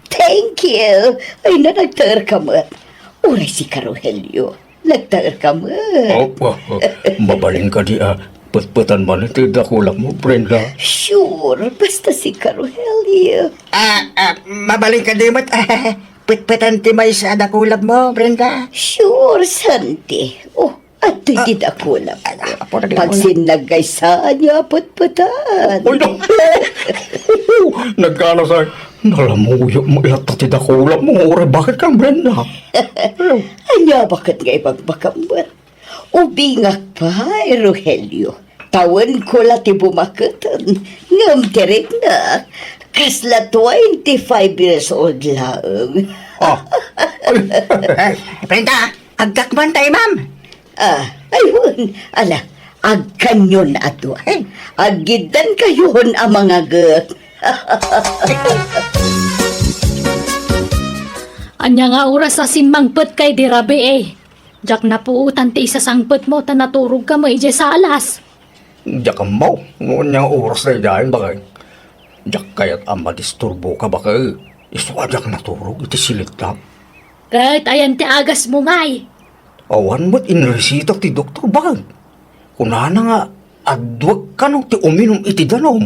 thank you. Ay na, nagtaerka met. Uray sika, Rogelio. Nagtaerka met. Oh, oh, oh. Mabalin kadi a Petpetan man ti dakulapmo, Brenda. Sure, basta sika, Rogelio. Ah, ah, mabalin kadi met petpetan ti maysa a dakulapmo, Brenda? Sure, Santi. Oh, adtoy ti dakulap. Ah, ah, apo, dakulap. Pagsinag kaysa ania petpetan. Oy, naku! Nagkalasay. Nalamuyo mo ilatta ti dakulapmo, uray bakit kang Brenda? Ania bakit nga ibagbagam met? Ubingak pay, Rogelio. Tawenko la ti bumaketen, ngem ti rikna, kasla twenty-five years old laeng. Ah. Eh, Brenda, agkakman tayo, ma'am. Ah, ayun. Ala, agkanyon a dua. Aggiddan kayon a mangagek. Ania nga oras a simmangpet kay di rabii? Diak napuotan ti isasangpetmo ta naturogka met idiay salas. Diak ammo no ania nga oras daydiay, baket. Diak kayat a madisturboka, baket. Isu a diak naturog iti silittak. Ket ayan ti agasmo ngay? Awan met inresita ti doktor, baket. Kunana nga adduek kano ti uminum iti danum.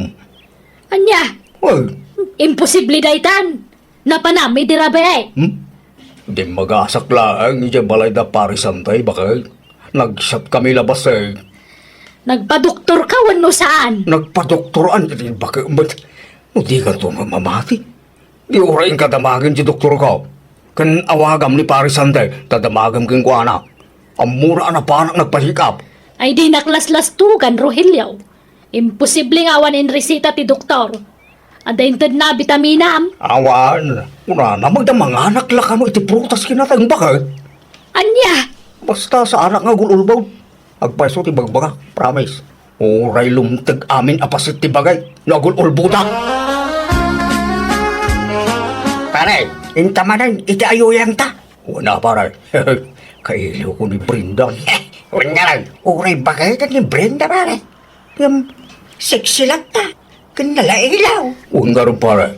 Ania? Ay. Imposible daytan. Napanam idi rabii. Hmm? Dimmagasak laeng idiay balay da Pari Santay, baket. Nagsiatkami labasen. Nagpadoktorka wenno saan? Nagpadoktoran iti baket met. No dikanto mamati, di uray inka damagen ti doktorko. Ken awagam ni Pari Santay ta damagem kenkuana. Ammona a napanak nagpa-check up. Ay dinak laslastugan, Rogelio. Imposible nga awan inresita ti doktor. Adda intedna a bitaminam? Awan. Kunana, magda manganak la kano iti prutas kinateng, baket. Ania? Basta saanak nga agul-ulbod. Agpayso ti bagbagak, promise. Uray lumteg amin a paset ti bagay no agul-ulbodak. Pare, inta manen iti ayuyangta. Wen a, pare. Kailiwko ni Brenda. Wen ngarud, uray bagayta ni Brenda, pare. Ngem sexy latta ken nalailaw. Wen ngarud, pare.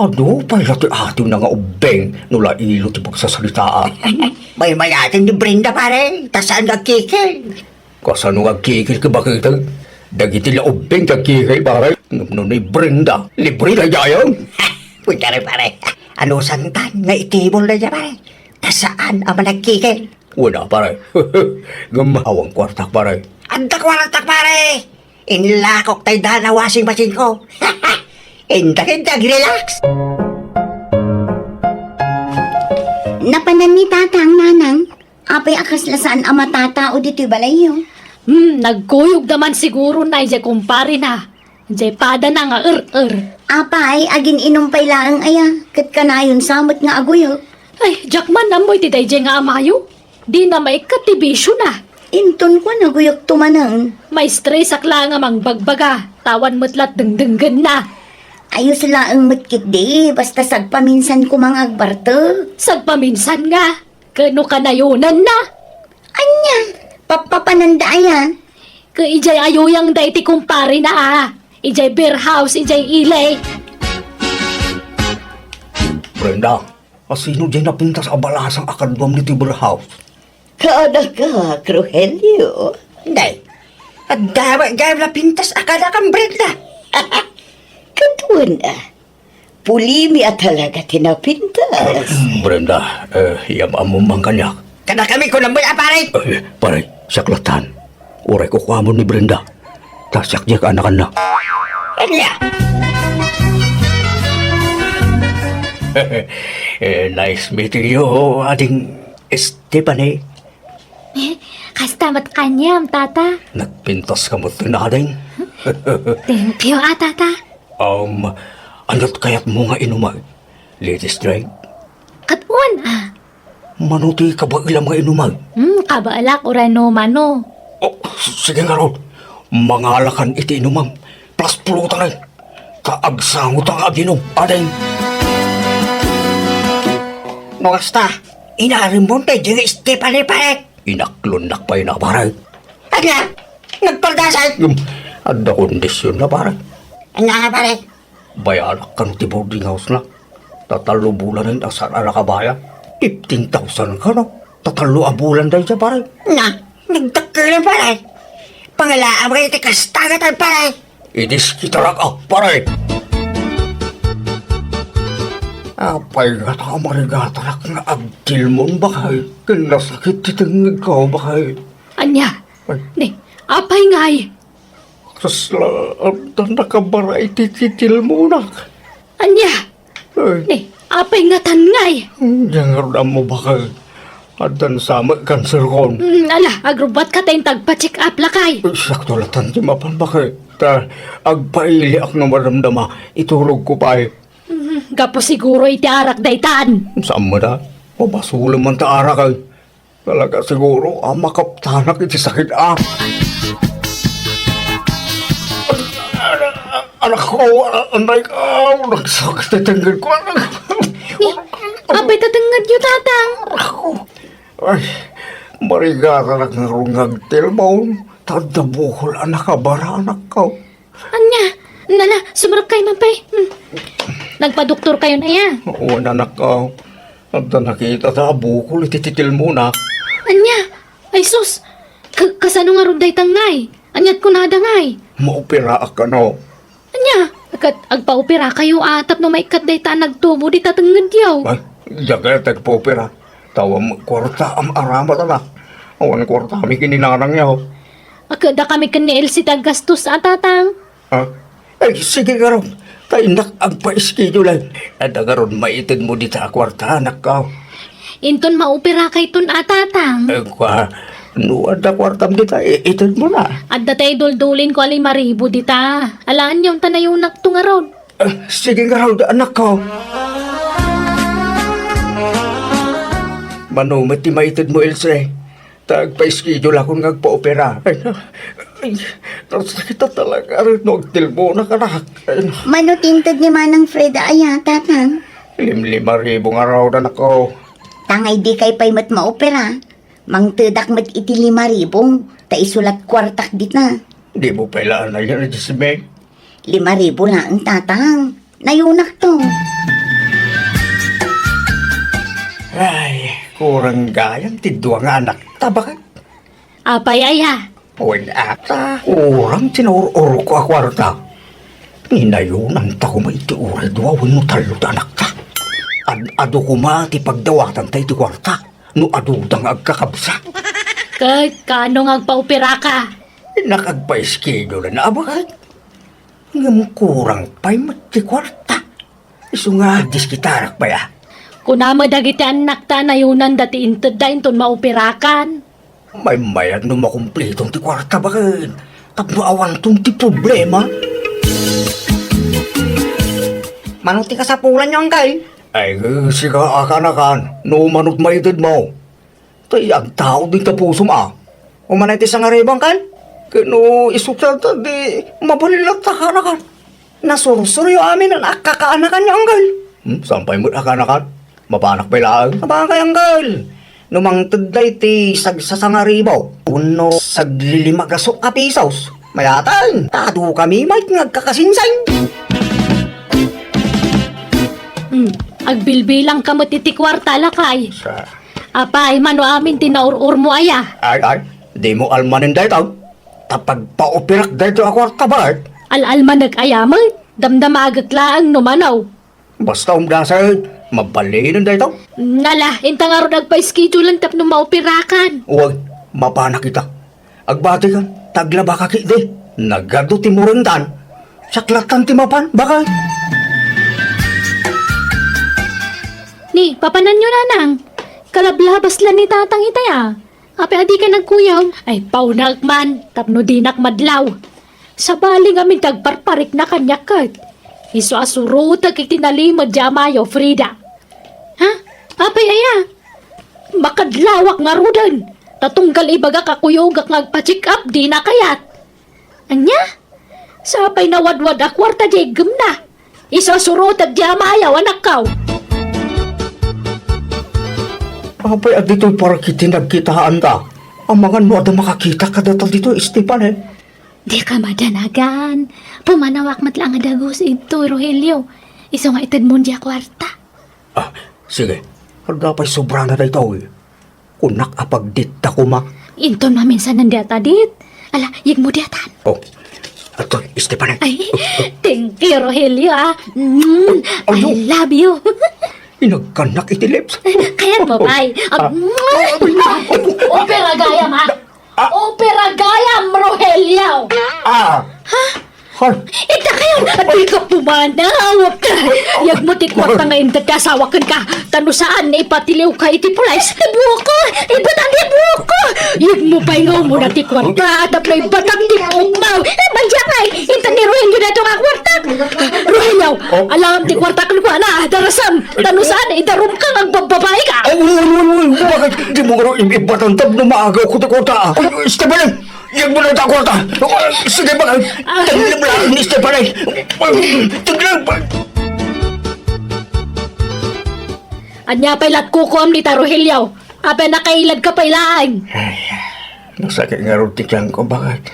Adu pay la ti atiwna nga ubbing no lailo ti pagsasaritaan. Maymayat ni Brenda, pare, ta saan nga agkikil. Kasano nga agkikil ket baket? Dagiti la ubbing ti agkikil, pare. Ngem no ni Brenda, libre daydiay. Pwede rin, pare. Anusantan nga itibol daydiay, pare? Ta saan a managkikil. Wen a, pare. Ngem awan kuartak, pare. Adda kuartak, pare. Inlakok tay dana washing machine ko. Inda ket ag-relax. Napanan ni Tatang, Nanang. Apay a kasla saan a matatao ditoy balayyo? Hmm, nagkuyogda man sigurona idiay kumparena. Idiay padana nga er-er. Apay, agin-inum pay laeng aya, ket kanayon sa met nga aguyog. Ay, diak man ammo iti daydiay nga amayo. Dina maikkat ti bisiona. Inton kua, naguyogto manen. Maistresak laeng a mangbagbaga, ta awan met la't dengdenggenna. Ayos laeng met ketdi, basta sagpaminsan koma nga agbartek. Sagpaminsan nga? Ket no kanayonanna? Ania? Pappapananda aya? Ket idiay ayuyangda iti kumparena a. Idiay beer house, idiay ili. Brenda, asino diay napintas a balasang a kaduam ditoy beer house? Kaanakak, Rogelio. Nay, adda met gayam napintas a kaanakam, Brenda. Ket wen a. Pulimi a talaga ti napintas. Brenda, eh, yam-ammom man kaniak. Kadakami, kunam met a, pare. Eh, pare, siak lattan. Uray kukuamon ni Brenda. Ta siak diay kaanakanna. Ania? Eh, nice meeting you, Ading Stephanie. Eh, kasta met kaniam, Tata. Nagpintas ka met, Ading. Thank you, ah, Tata. Um, ano't kayatmo nga inumak? Latest drink? Ket wen a. Mano ti kabaelam nga inumak? Hmm, kabaelak uray no mano. Oh, s-, sige ngarud. Mangalakan iti inumam. Plus pulutan ay. Ta agsangotan nga aginum, Ading. No kasta, inarimon tay Jerry Stephanie, pare. Inaklonnak pay na, pare. Ania? Nagpardasay? Ngem, adda kondisionna, pare. Ania nga, pare? Bayanak kano ti boarding house-na. Ta tallo bulanen a saan a nakabayad. Fifteen thousand kano. Ta tallo a bulan dayta, pare. Na, nagdakkel, pare. Pangalaam kayo ti kasta nga talparay. Idiskitarak a, pare. Apay ngata a marigatarak nga agtilmon, bakay? Ken nasakit ti tengngedko, bakay? Ania? Ay. Ni, apay ngay? Kasla, adda nakabara iti titilmonak. Ania? Ay. Ni, apay ngatan ngay? Diak ngarud ammo, bakay. Addan sa met cancer kon. Mm, ala, agrubbuatka ta inta agpa-check up, lakay. Ay, sakto latan ti mapan, bakay. Ta, agpailiak no madamdama, iturogko pay. Mm, gapu siguro iti arak daytan. Saan met a? Mabasolem man ta arak, ay. Talaga siguro a makaptanak iti sakit a. Anak ko, anay ka, nagsakit ti tengngedko, anak. Ni, apay ta tengngedyo, Tatang? Anak ko. Ay, marigatanak ngarud nga agtilmon, ta adda bukol a nakabara, anak ko. Ania? Nala, sumrek kay man pay. Hmm. Nagpadoktor kayon aya? Wen, anak ko. Adda nakita ta a bukol iti titilmona. Ania? Ay sus! Ka-, kasano ngarud dayta ngay? Aniat kunada ngay? Maoperaak kano. Ania? Ket agpaoperakayo a tapno maikkat dayta a nagtubo dita tengngedyo. Ay, diak kayat agpaopera. Ta awan met kuarta a maaramat, anak. Awan kuartami ken ni nanangyo. Ket dakami ken ni Elsie ti aggastos a, Tatang. Ha? Ay, sige ngarud. Ta innak agpa-schedule. Adda ngarud maitedmo dita a kuarta, anak ko. Inton maoperakayton a, Tatang. Ay, kua, no adda kuartam dita, i-, itedmona. Adda tay duldulinko a lima ribu dita. Alaanyo ta nayunakto ngarud. Ah, sige ngarud, anak ko. Mano met ti maitedmo, Elsie? Ta agpa-schedule akon nga agpaopera. Ay, ay, nasakit talaga no agtilmonak, anak. Ay, na. Mano ti inted ni Manang Fred aya, Tatang? Limlima ribu ngarud, anak ko. Tangay dikay pay met maopera. Mangtedak met iti lima ribu, ta isu la ti kuartak dita. Dimo pay la anayon, Jasmine? Lima ribu laeng, Tatang. Nayunakto. Ay, kurang gayam ti dua nga anakta, baket. Apay aya? Wen, ata, kurang ti naur-urko a kuarta. Inayonanta koma iti uray dua wenno tallo ti anakta. Ad-adu koma ti pagdawatanta iti kuarta no aduda nga agkakabsat. Ket kaano nga agpaoperaka? Innak agpa-schedule-en a, baket. Ngem kurang pay met ti kuarta. Isu nga diskitarak pay a. Kuna met dagiti annakta a nayonanda ti intedda inton maoperakan. Maymayat no makumpliton ti kuarta, baket. Tapno awanton ti problema. Mano ti kasapulanyo, Angkel? Ay, sika a kaanakan, no mano ti maitedmo. Tay agtaud iti pusom a. Umanay ti sangaribong, Angkel? Ket no isu ti adda, di mabalin latta, kaanakan. Nasursuryo amin a kakaanakanyo, Angkel. Hmm, saan pay met a kaanakan? Mapanak pay laeng. Sabagay, Angkel. No mangted dayta sagsasangaribo wenno saglilimagasok a pisos, mayat a, ta adu kami met nga agkakasingsing. Hmm, agbilbilangka met iti kuarta, lakay. Sa- Apay, mano amin ti naur-urmo aya? Ay, ay, dimo almanen dayta. Ta pagpaoperak dayta a kuarta, baket. Al-almanek aya met? Damdamagek laeng no mano. Basta umdasay, mabalinen dayta. Nala, inta ngarud agpa-schedule-en tapno maoperakan. Uy, mapanak ita. Agbati ka, ta aglaba ka ketdi. Nagadu ti murengtan. Siak lattan ti mapan, baket. Ni, papananyo, nanang. Kalablabas la ni tatang itay a. Apay a dika nagkuyog? Ay, paunaek man, tapno dinak madlaw. Sabali ngamin ti agparparikna kaniak ket. Isu a surotek iti nalimed ti amayo, Frida. Ha? Apay aya? Makadlawak ngaruden. Ta tunggal ibagak a kuyogak nga agpa-check up, dina kayat. Ania? Sapay nawadwad a kuarta diay iggemna. Isu a surotek diay amayo, anakko. Apay a ditoy parikit ti nagkitaanta? Amangan no adda makakita kadata ditoy, Stefan, eh. Dika madanagan. Pumanawak met laeng a dagus idtoy, Rogelio. Isu nga itedmon diay kuarta. Ah, sige. Adda pay sobrana daytoy. Kunak a pagditta koma. Inton maminsan diay adda dit. Ala, yegmo diatan. Oh, ato, Esteban. Ay, thank you, Rogelio, ah. Mm, Ano? I love you. Inagkanak iti lips. Kayat mo, bay? Ah. Ah, Opera gayam, ha? Ah. Opera gayam, Rogelio. Ah. Ha? Ita kayo, di ka pumanaw. Yegmo ti kwarta nga inted ti asawa kenka. Ta no saan nga ipatiliw ka iti pulis, ibuok ko. Ibatan ti ibuok ko. Yegmo pay nga umuna ti kwarta. Tapno ibatak ti buok mo. Eh, mandiakay. Inted ni Rogelio daytoy nga kwarta. Rogelio, Oh. alam ti kwarta kenkuana. Darasam. Ta no saan, idarum ka nga agbabbabai ka. Ay, uy, uy, uy, uy, bakit di mo nga raw im-, ibatan tapno maagaw ko ti kwarta? Ay, Esteban, yegmo na ta kwarta. Ay, sige, bakit? Ah. Taglim lang, Esteban, ay. Ay, taglim. Ania pay lat kukuam ni ta, Rogelio? Apay nakailad ka pay laeng? Ay, nasakit nga raw ti tiyan ko, bakit?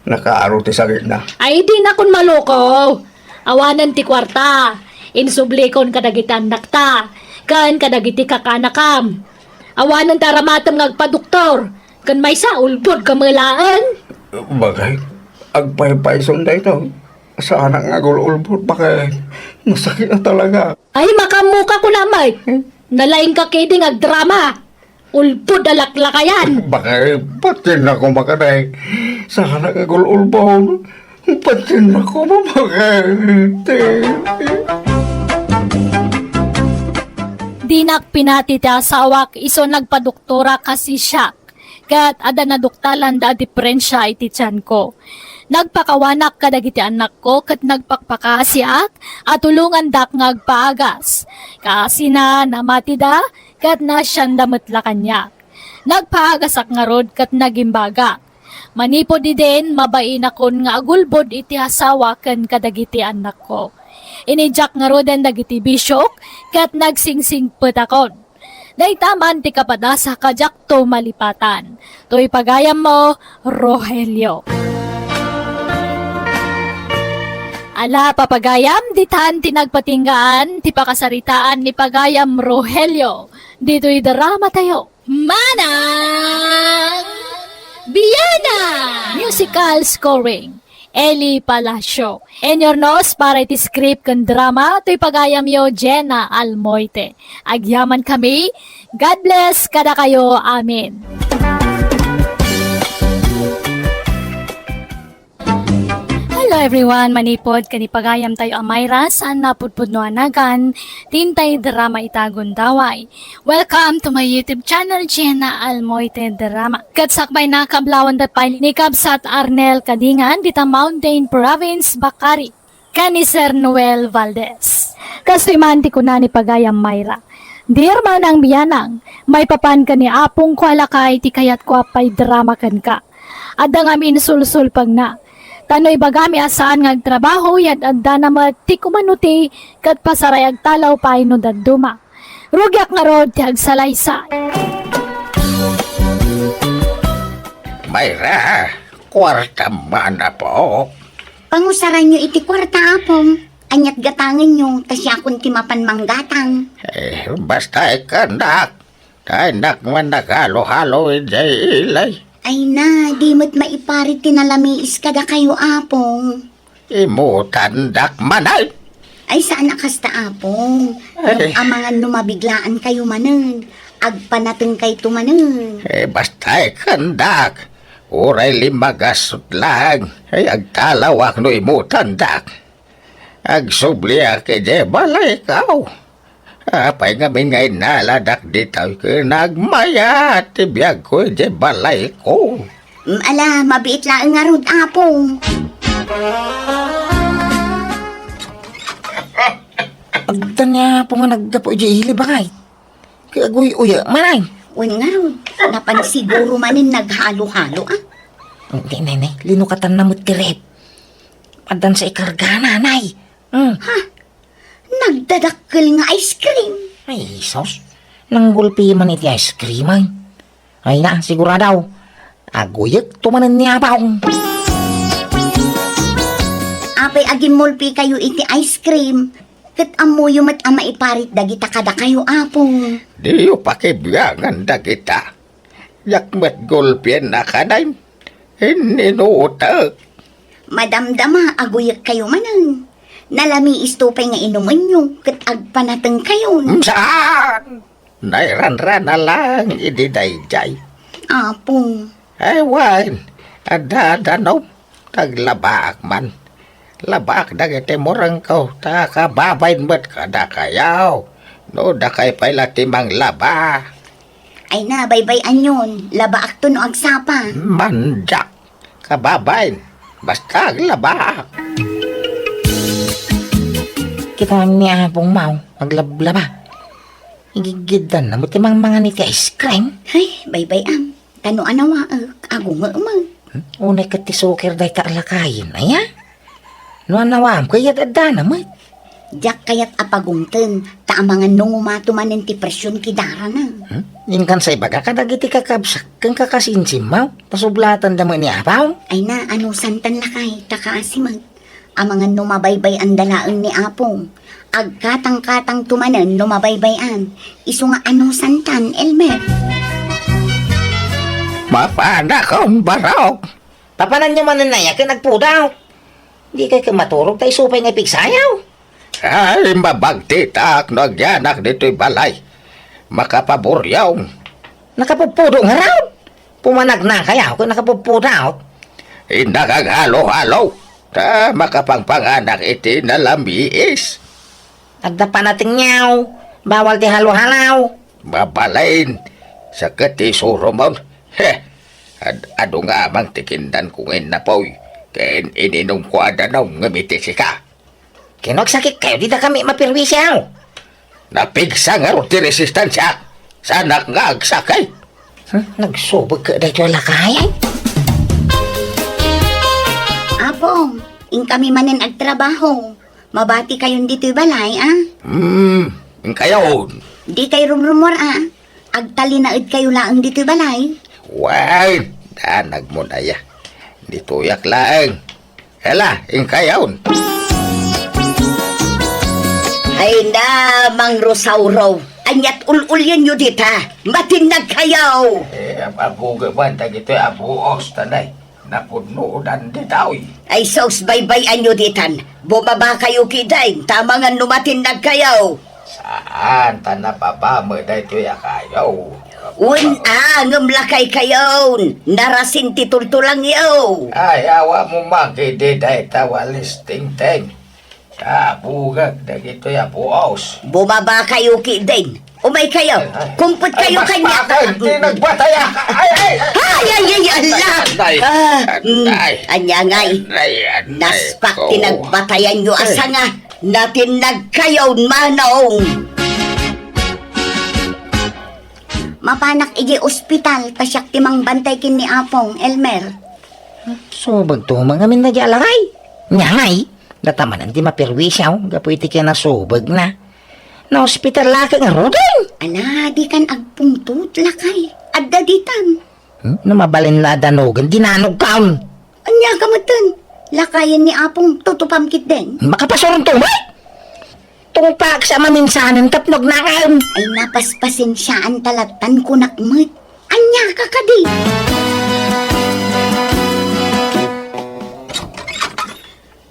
Nakaaro ti sakitna. Ay, dinakon maluko. Awanen ti kuarta. Insublikon kadagiti annakta, ken kadagiti kakaanakam. Awanen ti aramatem nga agpadoktor, ken maysa, ulbodka met laeng. Bakit? Agpaypayson daytoy. Saanak nga agul-ulbod, bakit? Nasakit na talaga. Ay, makaammoka kunam, ay. Hmm? Nalaingka ketdi nga agdrama. Ulbod a laklakayan. Bakit? Patienna koma kadi. Saanak nga agul-ulbod. Patienna koma, bakit? Dinak pinati ti asawak isu nagpadoktora kas siak. Ket adda naduktalanda a diferensia iti tianko. Nagpakawanak kadagiti annakko ket nagpakpakaasiak a tulongandak nga agpaagas. Kaasina, namatida, ket naasianda met la kaniak. Nagpaagasak ngarud ket nagimbagak. Manipud idin, mabainakon nga agulbod iti asawa ken kadagiti annakko. Inidiak ngaruden dagiti bisiok ket nagsingsingpetakon. Dayta man ti kapadasak a diakto malipatan. Toy pagayammo, Rogelio. Ala, papagayam, ditan ti nagpatinggaan ti pakasaritaan ni pagayam Rogelio. Ditoy drama tayo. Manang Bianang! Musical scoring, Eli Palacio. Inyurnos para iti script ken drama, toy pagayamyo, Jenna Almoite. Agyamankami. God bless kadakayo. Amen. Hello everyone, manipud ken ni pagayam tayo a Myra, saan napudpudno a nagan, tintay drama ita gundaway. Welcome to my YouTube channel, Jenna Almoite Drama. Ket sakbayna, kablawanda pay ni Kabsat Arnel Kadingan, dita Mountain Province, Bakari, ken ni Sir Noel Valdez. Kastoy man ti kuna ni pagayam Myra, Dear Manang Bianang, maipapan ken ni apongko a lakay ti kayatko a paidrama kenka. Adda ngamin sulsulpengna. Ta no ibagami a saan nga agtrabaho, yat-addana met ti kumanuti ket pasaray agtalaw pay no dadduma. Rugiak ngarud ti agsalaysay. Mayra, kuarta man, apo. Pangusaranyo iti kuarta, apong. Aniat gatangenyo, ta siakon ti mapan manggatang. Eh, basta ikkannak. Kayatnak man naghalo-halo idiay ilay. Ay na, di met maiparit ti nalamiis kadakayo, apong. Imutandak man ay. Ay, saan a kasta, apong. Ay. Amangan no mabiglaan kayo manen. Agpanateng kayto manen. Eh, basta ikkannak. Uray limmagasot lang. Ay, agtalawak no imutandak. Agsubliak idiay balayko. Apay ngamin nga innaladak ditoy ken nagmayat ti biagko idiay balayko. Mm, ala, mabiit laeng ngarud, apong. Adda ni apo nga naggapu idiay ili, bakay. Kay aguy-uya man ay. Wen ngarud, napan siguro manen naghalo-halo, ah. Hindi, Nene. Linukatanna met ti ref. Addan sa ikargana, Nay. Hmm. Ha? Nagdadakkel nga ice cream. Ay, Jesus. Nanggulpi man iti ice cream, ay. Ay na, sigurado. Aguyek to manen ni Abaw. Apay agimmulpi kayo iti ice cream, ket ammoyo met a maiparit dagita kadakayo, Apong. Diyo pakibiangan dagita. Diak met gulpien a kanayon. Inninutek. Madamdama, aguyekkayo manen. Nalamiisto pay nga inumenyo, ket agpanatengkayon. Saan? Nairanrana laeng idi daydiay. Apo. Ay, wen, adda danom, taglabaak man. Labaak dagiti murengko, ta kababain met kadakayo. No dakay pay la ti manglaba. Ay na, baybay-anyon, labaakto no agsapa. Mandiak, kababain, basta aglabaak. Kita ni Apong Mau, aglablaba. Igigiddan na mo ti mangmangan iti ice cream. Ay, baybay-am. Ta no anawaek, agungeek man. Hmm? Unay ket ti suker dayta a lakayen, aya? No anawam, kayat addana met. Diak kayat a pagungten, ta amangan no ngumato manen ti presyon ti darana. Hmm? Inkan sa ibaga kadagiti kakabsak, ken kakasinsimmaw, ta sublatanda met ni Apaw. Ay na, anusantan lakay, ta kaasi met. Amangan no mabaybay-anda laeng ni Apong. Agkatangkatangto manen no mabaybay-an. Isu nga anusantan, Elmer. Mapanakon, barok. Papananyo manen aya ken agpudaw. Dikay ket maturog ta isu pay nga ipigsayaw. Ay, mabagtitak no agyanak ditoy balay. Makapaburiaw. Nakapupudot ngarud. Pumanagnakayaw ket nakapupudot. Innak aghalo-halo, ta makapangpanganak iti nalamiis. Adda panatengyaw, bawal ti halo-halaw. Mabalin, sakit ti isurumon. He, ad-, adu nga amang ti kindan ko nga innapoy, ken ininum ko a danum ngem iti sika. Ken no agsakit kayo, dida kami maperwisyo. Napigsa ngarud ti resistensiak. Saanak nga agsakit. Hmm, nagsubog ka daytoy a lakay? Apong, inkami manen agtrabaho. Mabati kayon ditoy balay, a? Hmm, inkayon. Di kay rumrumor, a? Agtalinaed kayo laeng ditoy balay? Wen, danag mo na ya. Ditoyak laeng. Ela, inkayon. Ay na, Mang Rosauro. Aniat ul-ulyenyo dita? Matinnag kayo! Eh, abugaban, dagitoy abuos, tanay. Napunodan ditoy. Ay sus, baybay-anyo ditan. Bumaba kayo kidin, ta amangan no matinnag kayo. Saan, ta nababa met daytoy a kayo. Wen a, ngem lakay kayon. Narasin ti tultulangyo. Ay, awa mo makidi dayta walis tingteng. Tabugak dagitoy a buos. Bumaba kayo kidin. Umay kayo. Ay, ay. Kumpot kayo kanya. Ay, ti nagbataya. Ay, ay. Ay, ay, ay, ala. Ay, ay. Ah, mm, ay. Anya ngay. Ay, ay, naspak ti nagbatayan yo a sanga. Natinnag kayo, manong. Mapanak iti ospital, ta siak ti mangbantay ken ni Apong, Elmer. Subagto, mangamin na di alakay. Nya ngay. Datamanan ti maperwisyo gapu iti kinasubegna. Naospital la ket ngaruden. Ala, dikan agpungtot, lakay. Adda ditan. Hmm? No mabalin la a danogen, dinanogkam. Ania ka metten? Lakayen ni Apong tutupam ketdin. Makapasuron to, umat! Tungpak sa maminsanen tapno agnakem. Ay, napaspasensiaan ta lattan kunak met. Ania ka kadi?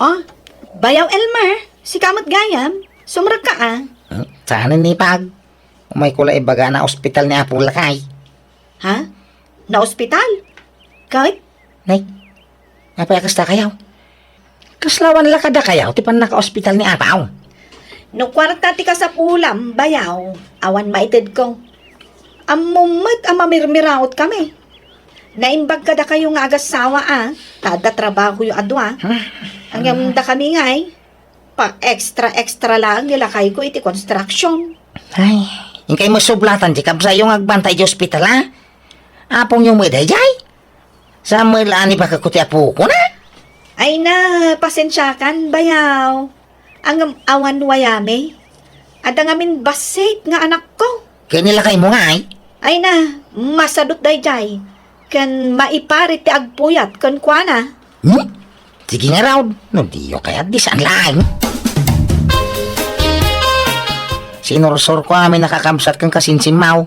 Oh, Bayaw Elmer, sika met gayam, sumrekka a. Hmm? Saan ni Pag? Umay ko la ibaga a naospital ni Apo Lakay. Ha? Naospital? Ket? Nay, apay a kasta kayaw? Kasla awan la kadakayaw ti pannakaospital ni Apaw? No kuarta ti kasapulam, Bayaw, awan maitedko. Ammom met a mamirmiraot kami. Naimbag kadakayo nga agassawa a, ta adda trabahoyo a dua. Hmm. Ngem dakami ngay, pa-extra-extra laeng ni lakayko iti construction. Ay, inkay met sublatan ti kabsatyo nga agbantay iti ospital, a? Apongyo met daydiay? Saan met la a nibagakko ti apokon, a? Ay na, pasensiakan, Bayaw. Ngem awan wayami. Adda ngamin bassit nga anakko. Ket ni lakaymo ngay? Ay na, masadut daydiay. Ken maiparit ti agpuyat kenkuana. Hmm? Sige ngarud, no diyo kayat, di saan laeng. Sinursurko amin a kakabsat ken kasinsimmaw.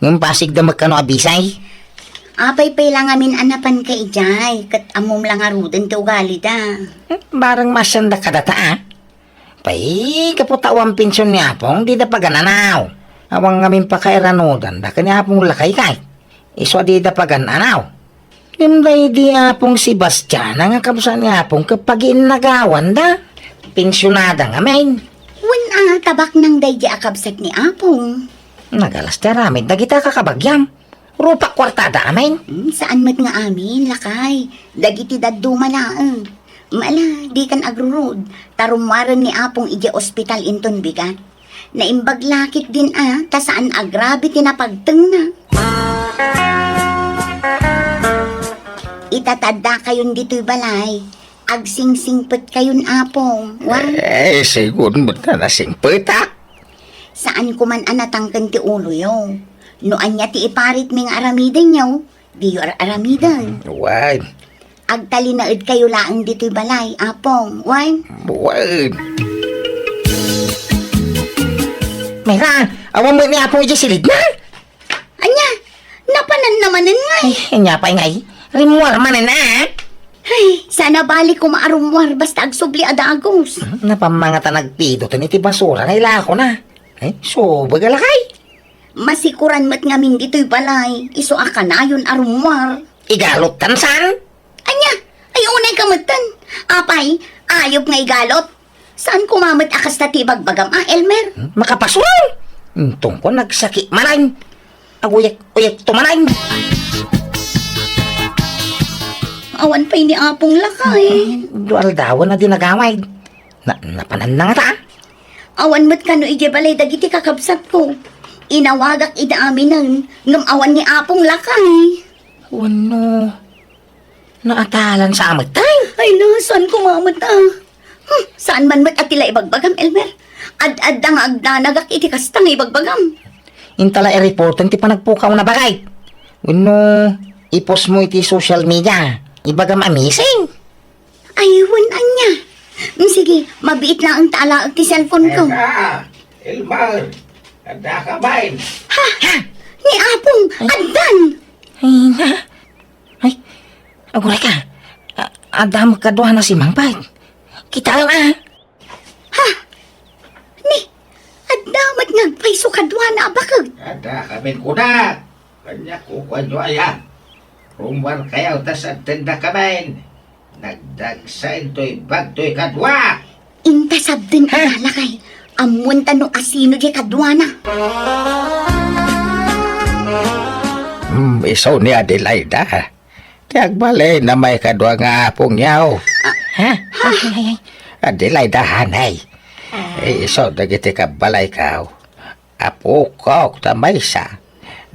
Ngem pasigda met kano a bisay. Apay pay la ngamin a napanka idiay, ket ammom la ngaruden ti ugalida. Hmm, bareng maasianda kadata, a? Pay, gapu ta awan pension ni Apong, dida pagan-anaw. Awan ngamin pakairanudanda ken ni Apong Lakay kay. Isu a dida pagan-anaw. Ngem daydi Apong Sebastiana nga kabsat ni Apong ket pagiinnagawanda. Pensionada ngamin. Wen a, tabaknang daydi a kabsat ni Apong. Nagalas ti aramid dagiti a kakabagiam. Rupak kuartada amin. Hmm, saan met nga amin, lakay. Dagiti dadduma laeng. Mala, dikan agrurod. Ta rummuaren ni Apong idiay ospital inton bigat. Naimbag la ketdin a, ta saan a grabe ti napagtengna. Ita ta addakayon ditoy balay, agsingsingpetkayon, Apong. Wen? Eh, sigun met ta nasingpetak. Saan ko man a natangken ti uloyo. No ania ti iparitmi nga aramidenyo, diyo ar-aramiden. Wen. Agtalinaedkayo laeng ditoy balay, Apong. Wen? Wen. Mayra, awan met ni Apong idiay silidna? Ania? Napananna manen ngay? Ay, ania pay ngay? Rimmuar manen, a? Ay, saan a bali koma a rummuar basta agsubli a dagus. Hmm, napammangata nagpidoten iti basura nga ilakona. Ay, subag a lakay. Masikuran met ngamin ditoy balay, isu a kanayon a rummuar. Igalottan saan? Ania? Ay, unay ka metten. Apay, ayup nga igalot. Saan koma met a kasta ti ibagbagam, a, Elmer? Hmm? Makapasuro! Intong ko nagsaki manen. Aguyek-uyek to manen. Awan pay ni Apong Lakay. Hmm, dua aldawen a di nagawid. Na, napananna ngata? Awan met kano idiay balay dagiti kakabsatko. Inawagak ida aminen, ngem awan ni Apong Lakay. Wenno, naatalan sa amet, tay? Ay, na, saan ko nga amet, a? Hmm, saan man met a ti la ibagbagam, Elmer? Ad-adda nga agdanagak iti kasta nga ibagbagam. Inta la i-reporten ti panagpukawna, bagay. Wenno, i-post mo iti social media. Ibagam a missing. Ay, wen ania. Mm, sige, mabiit laeng ta alaek ti cellphone ko. Eka, Elmer, adda ka bain? Ha? Ha? Ni Apong, ay. Addan! Ay, na. Ay, aguray ka. A-, adda met kaduana si Mangpet. Kitaem, a. Ha? Ni, adda met nga agpayso kaduana a bakek. Adda kamin kunak. Ania kukuanyo aya? Rummuarkayo ta sabtendakamin. Nagdagsa intoy bag toy kadua. Inta sabden, ha? Ita lakay. Ammoenta no asino diay kaduana. Hmm, isu ni Adelaida. Ti agbalin a maikadua nga apongyo. Ah. Ha? Ay, ay, ay. Adelaida, hanay. Ah. Eh, isu dagiti kabbalayko. Apokok ta maysa.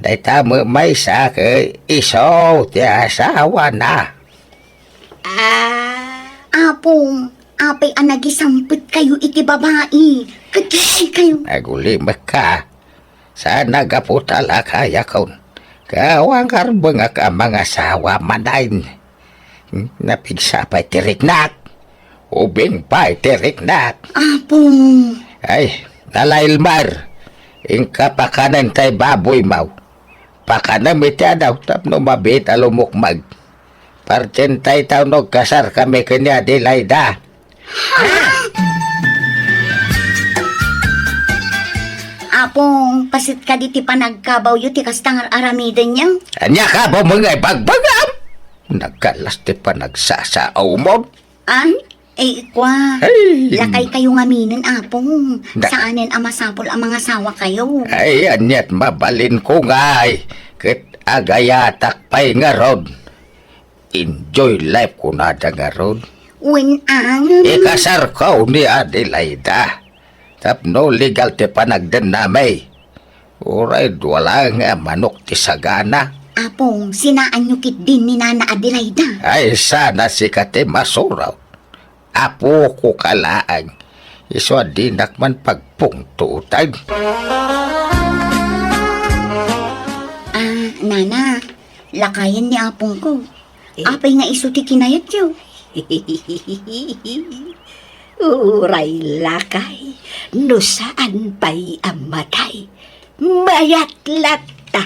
Dayta met maysa ket isu ti asawana. Ah. Apong, apay a nagisampetkayo iti babai? Ket kayo. Agulimekka. Saan a gapu ta lakayakon. Ket awan karbengak a mangasawa manen. Hmm, napigsa pay ti riknak. Ubing pay ti riknak. Apong. Ay, ala Elmer, inka pakanen tay baboymo. Pakanem iti adaw tapno mabiit a lumukmeg. Partientayo ta no agkasarkami ken ni Adelaida. Ha? Apong, paset kadi ti panagkabawyo ti kasta nga ar-aramidenyo? Ania kabawmo nga ibagbagam? Nagkalas ti panagsasaawmon. Ay, ay, ikua. Ay. Lakaykayo ngaminen, Apong. Da- Saanen a masapul a mangasawakayo. Ay, aniat mabalinko ngay. Ket agayatak pay ngarud. Enjoy life kunada ngarud. Wen angem. Ikasarko ni Adelaida. Tapno legal ti panagdennami. Uray dua laeng a manok ti sagana. Apong, sinaanyo ketdin ni Nana Adelaida. Ay, saan a sika ti masurot. Apoko ka laeng. Isu a dinak man pagpungtotan. Ah, Nana, lakayen ni apongko. Eh? Apay nga isu ti kinayatyo? Uray lakay, no saan pay a matay, mayat latta.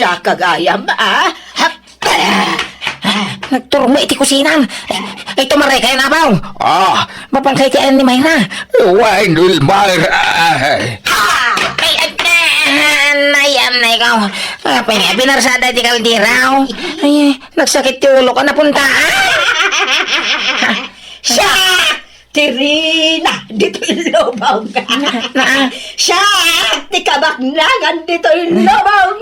Siak gayam, a? Hap! Nagturong met iti kusinam. Ay, tumaray kayo, Abaw. Ah, Mapanka iti ayan ni Myra. Wen, Elmira. Ah! Ay, ay, ay, ay, ay, ko. Apay, binarsada iti kaldero. Ay, nagsakit ti ulok. Napunta. Siak! Ti Rina ditoy lubong. Na, na. Siak ti kabaknangan ditoy lubong.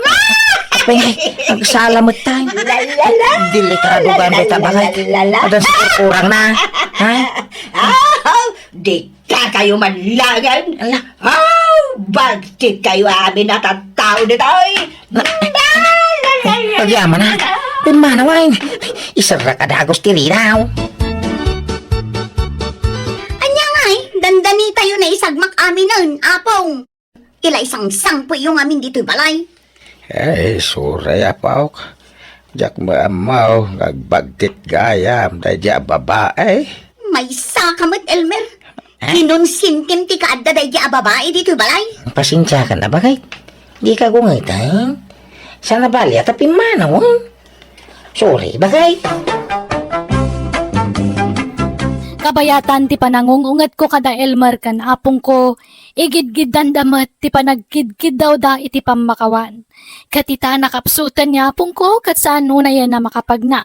Apay, agsala met tayo. La, la, la. Delikado gayam dayta, bakay. La, la, la. Adan sa kurkurang na. Ha? Aw, dika kayo manlagan. Ala. Aw, bagtit kayo amin a tattao ditoy. Agyaman na. Pimanaw ay. Isarra ka dagus ti ridaw. Ania ngay, dandani tayo na isagmak aminen, Apong. Ila isangsangpetyo ngamin ditoy balay. Ay, sorry, Apok. Diak maammo nga agbagtit gayam daydi a babae. Maysa ka met, Elmer. Ha? Kinonsintim ti kaadda daydi a babae ditoy balay. Pasensiakan a, bakay. Dika gungeten. Saan a bali a ta pimmanawen. Sorry, bakay. Kabayatan ti panangung-ungetko kada Elmer ken apongko, igidgiddanda met ti panagkidkiddawda iti pammakawan. Ket ita, nakapsuten ni apongko ket saan unayen a makapagna.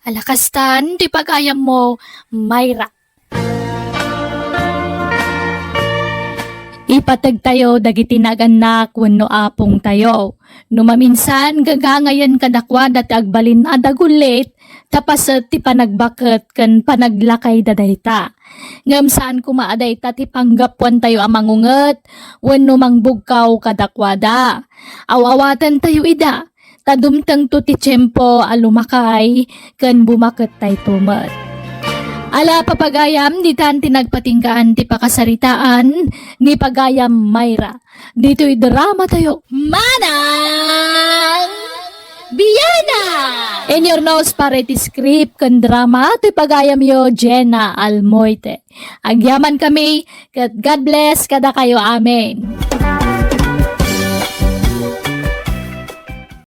Ala kastan ti pagayammo, Myra. Ipategtayo dagiti nagannak wenno apongtayo. No maminsan, gagangayen kadakuada ti agbalin a dagullit, ta paset ti panagbaket ken panaglakayda dayta. Ngem saan koma a dayta ti panggapuantayo a mangunget wenno mangbugkaw kadakuada. Aw-awatentayo ida, ta dumtengto ti tiempo a lumakay ken bumakettayto met. Ala, papagayam, ditan ti nagpatinggaan ti pakasaritaan ni pagayam Myra. Ditoy drama tayo. Manang Biana! In your nose para iti script ken drama, ti pagayamyo, Jenna Almoite. Agyaman kami, ket God bless kadakayo. Amen.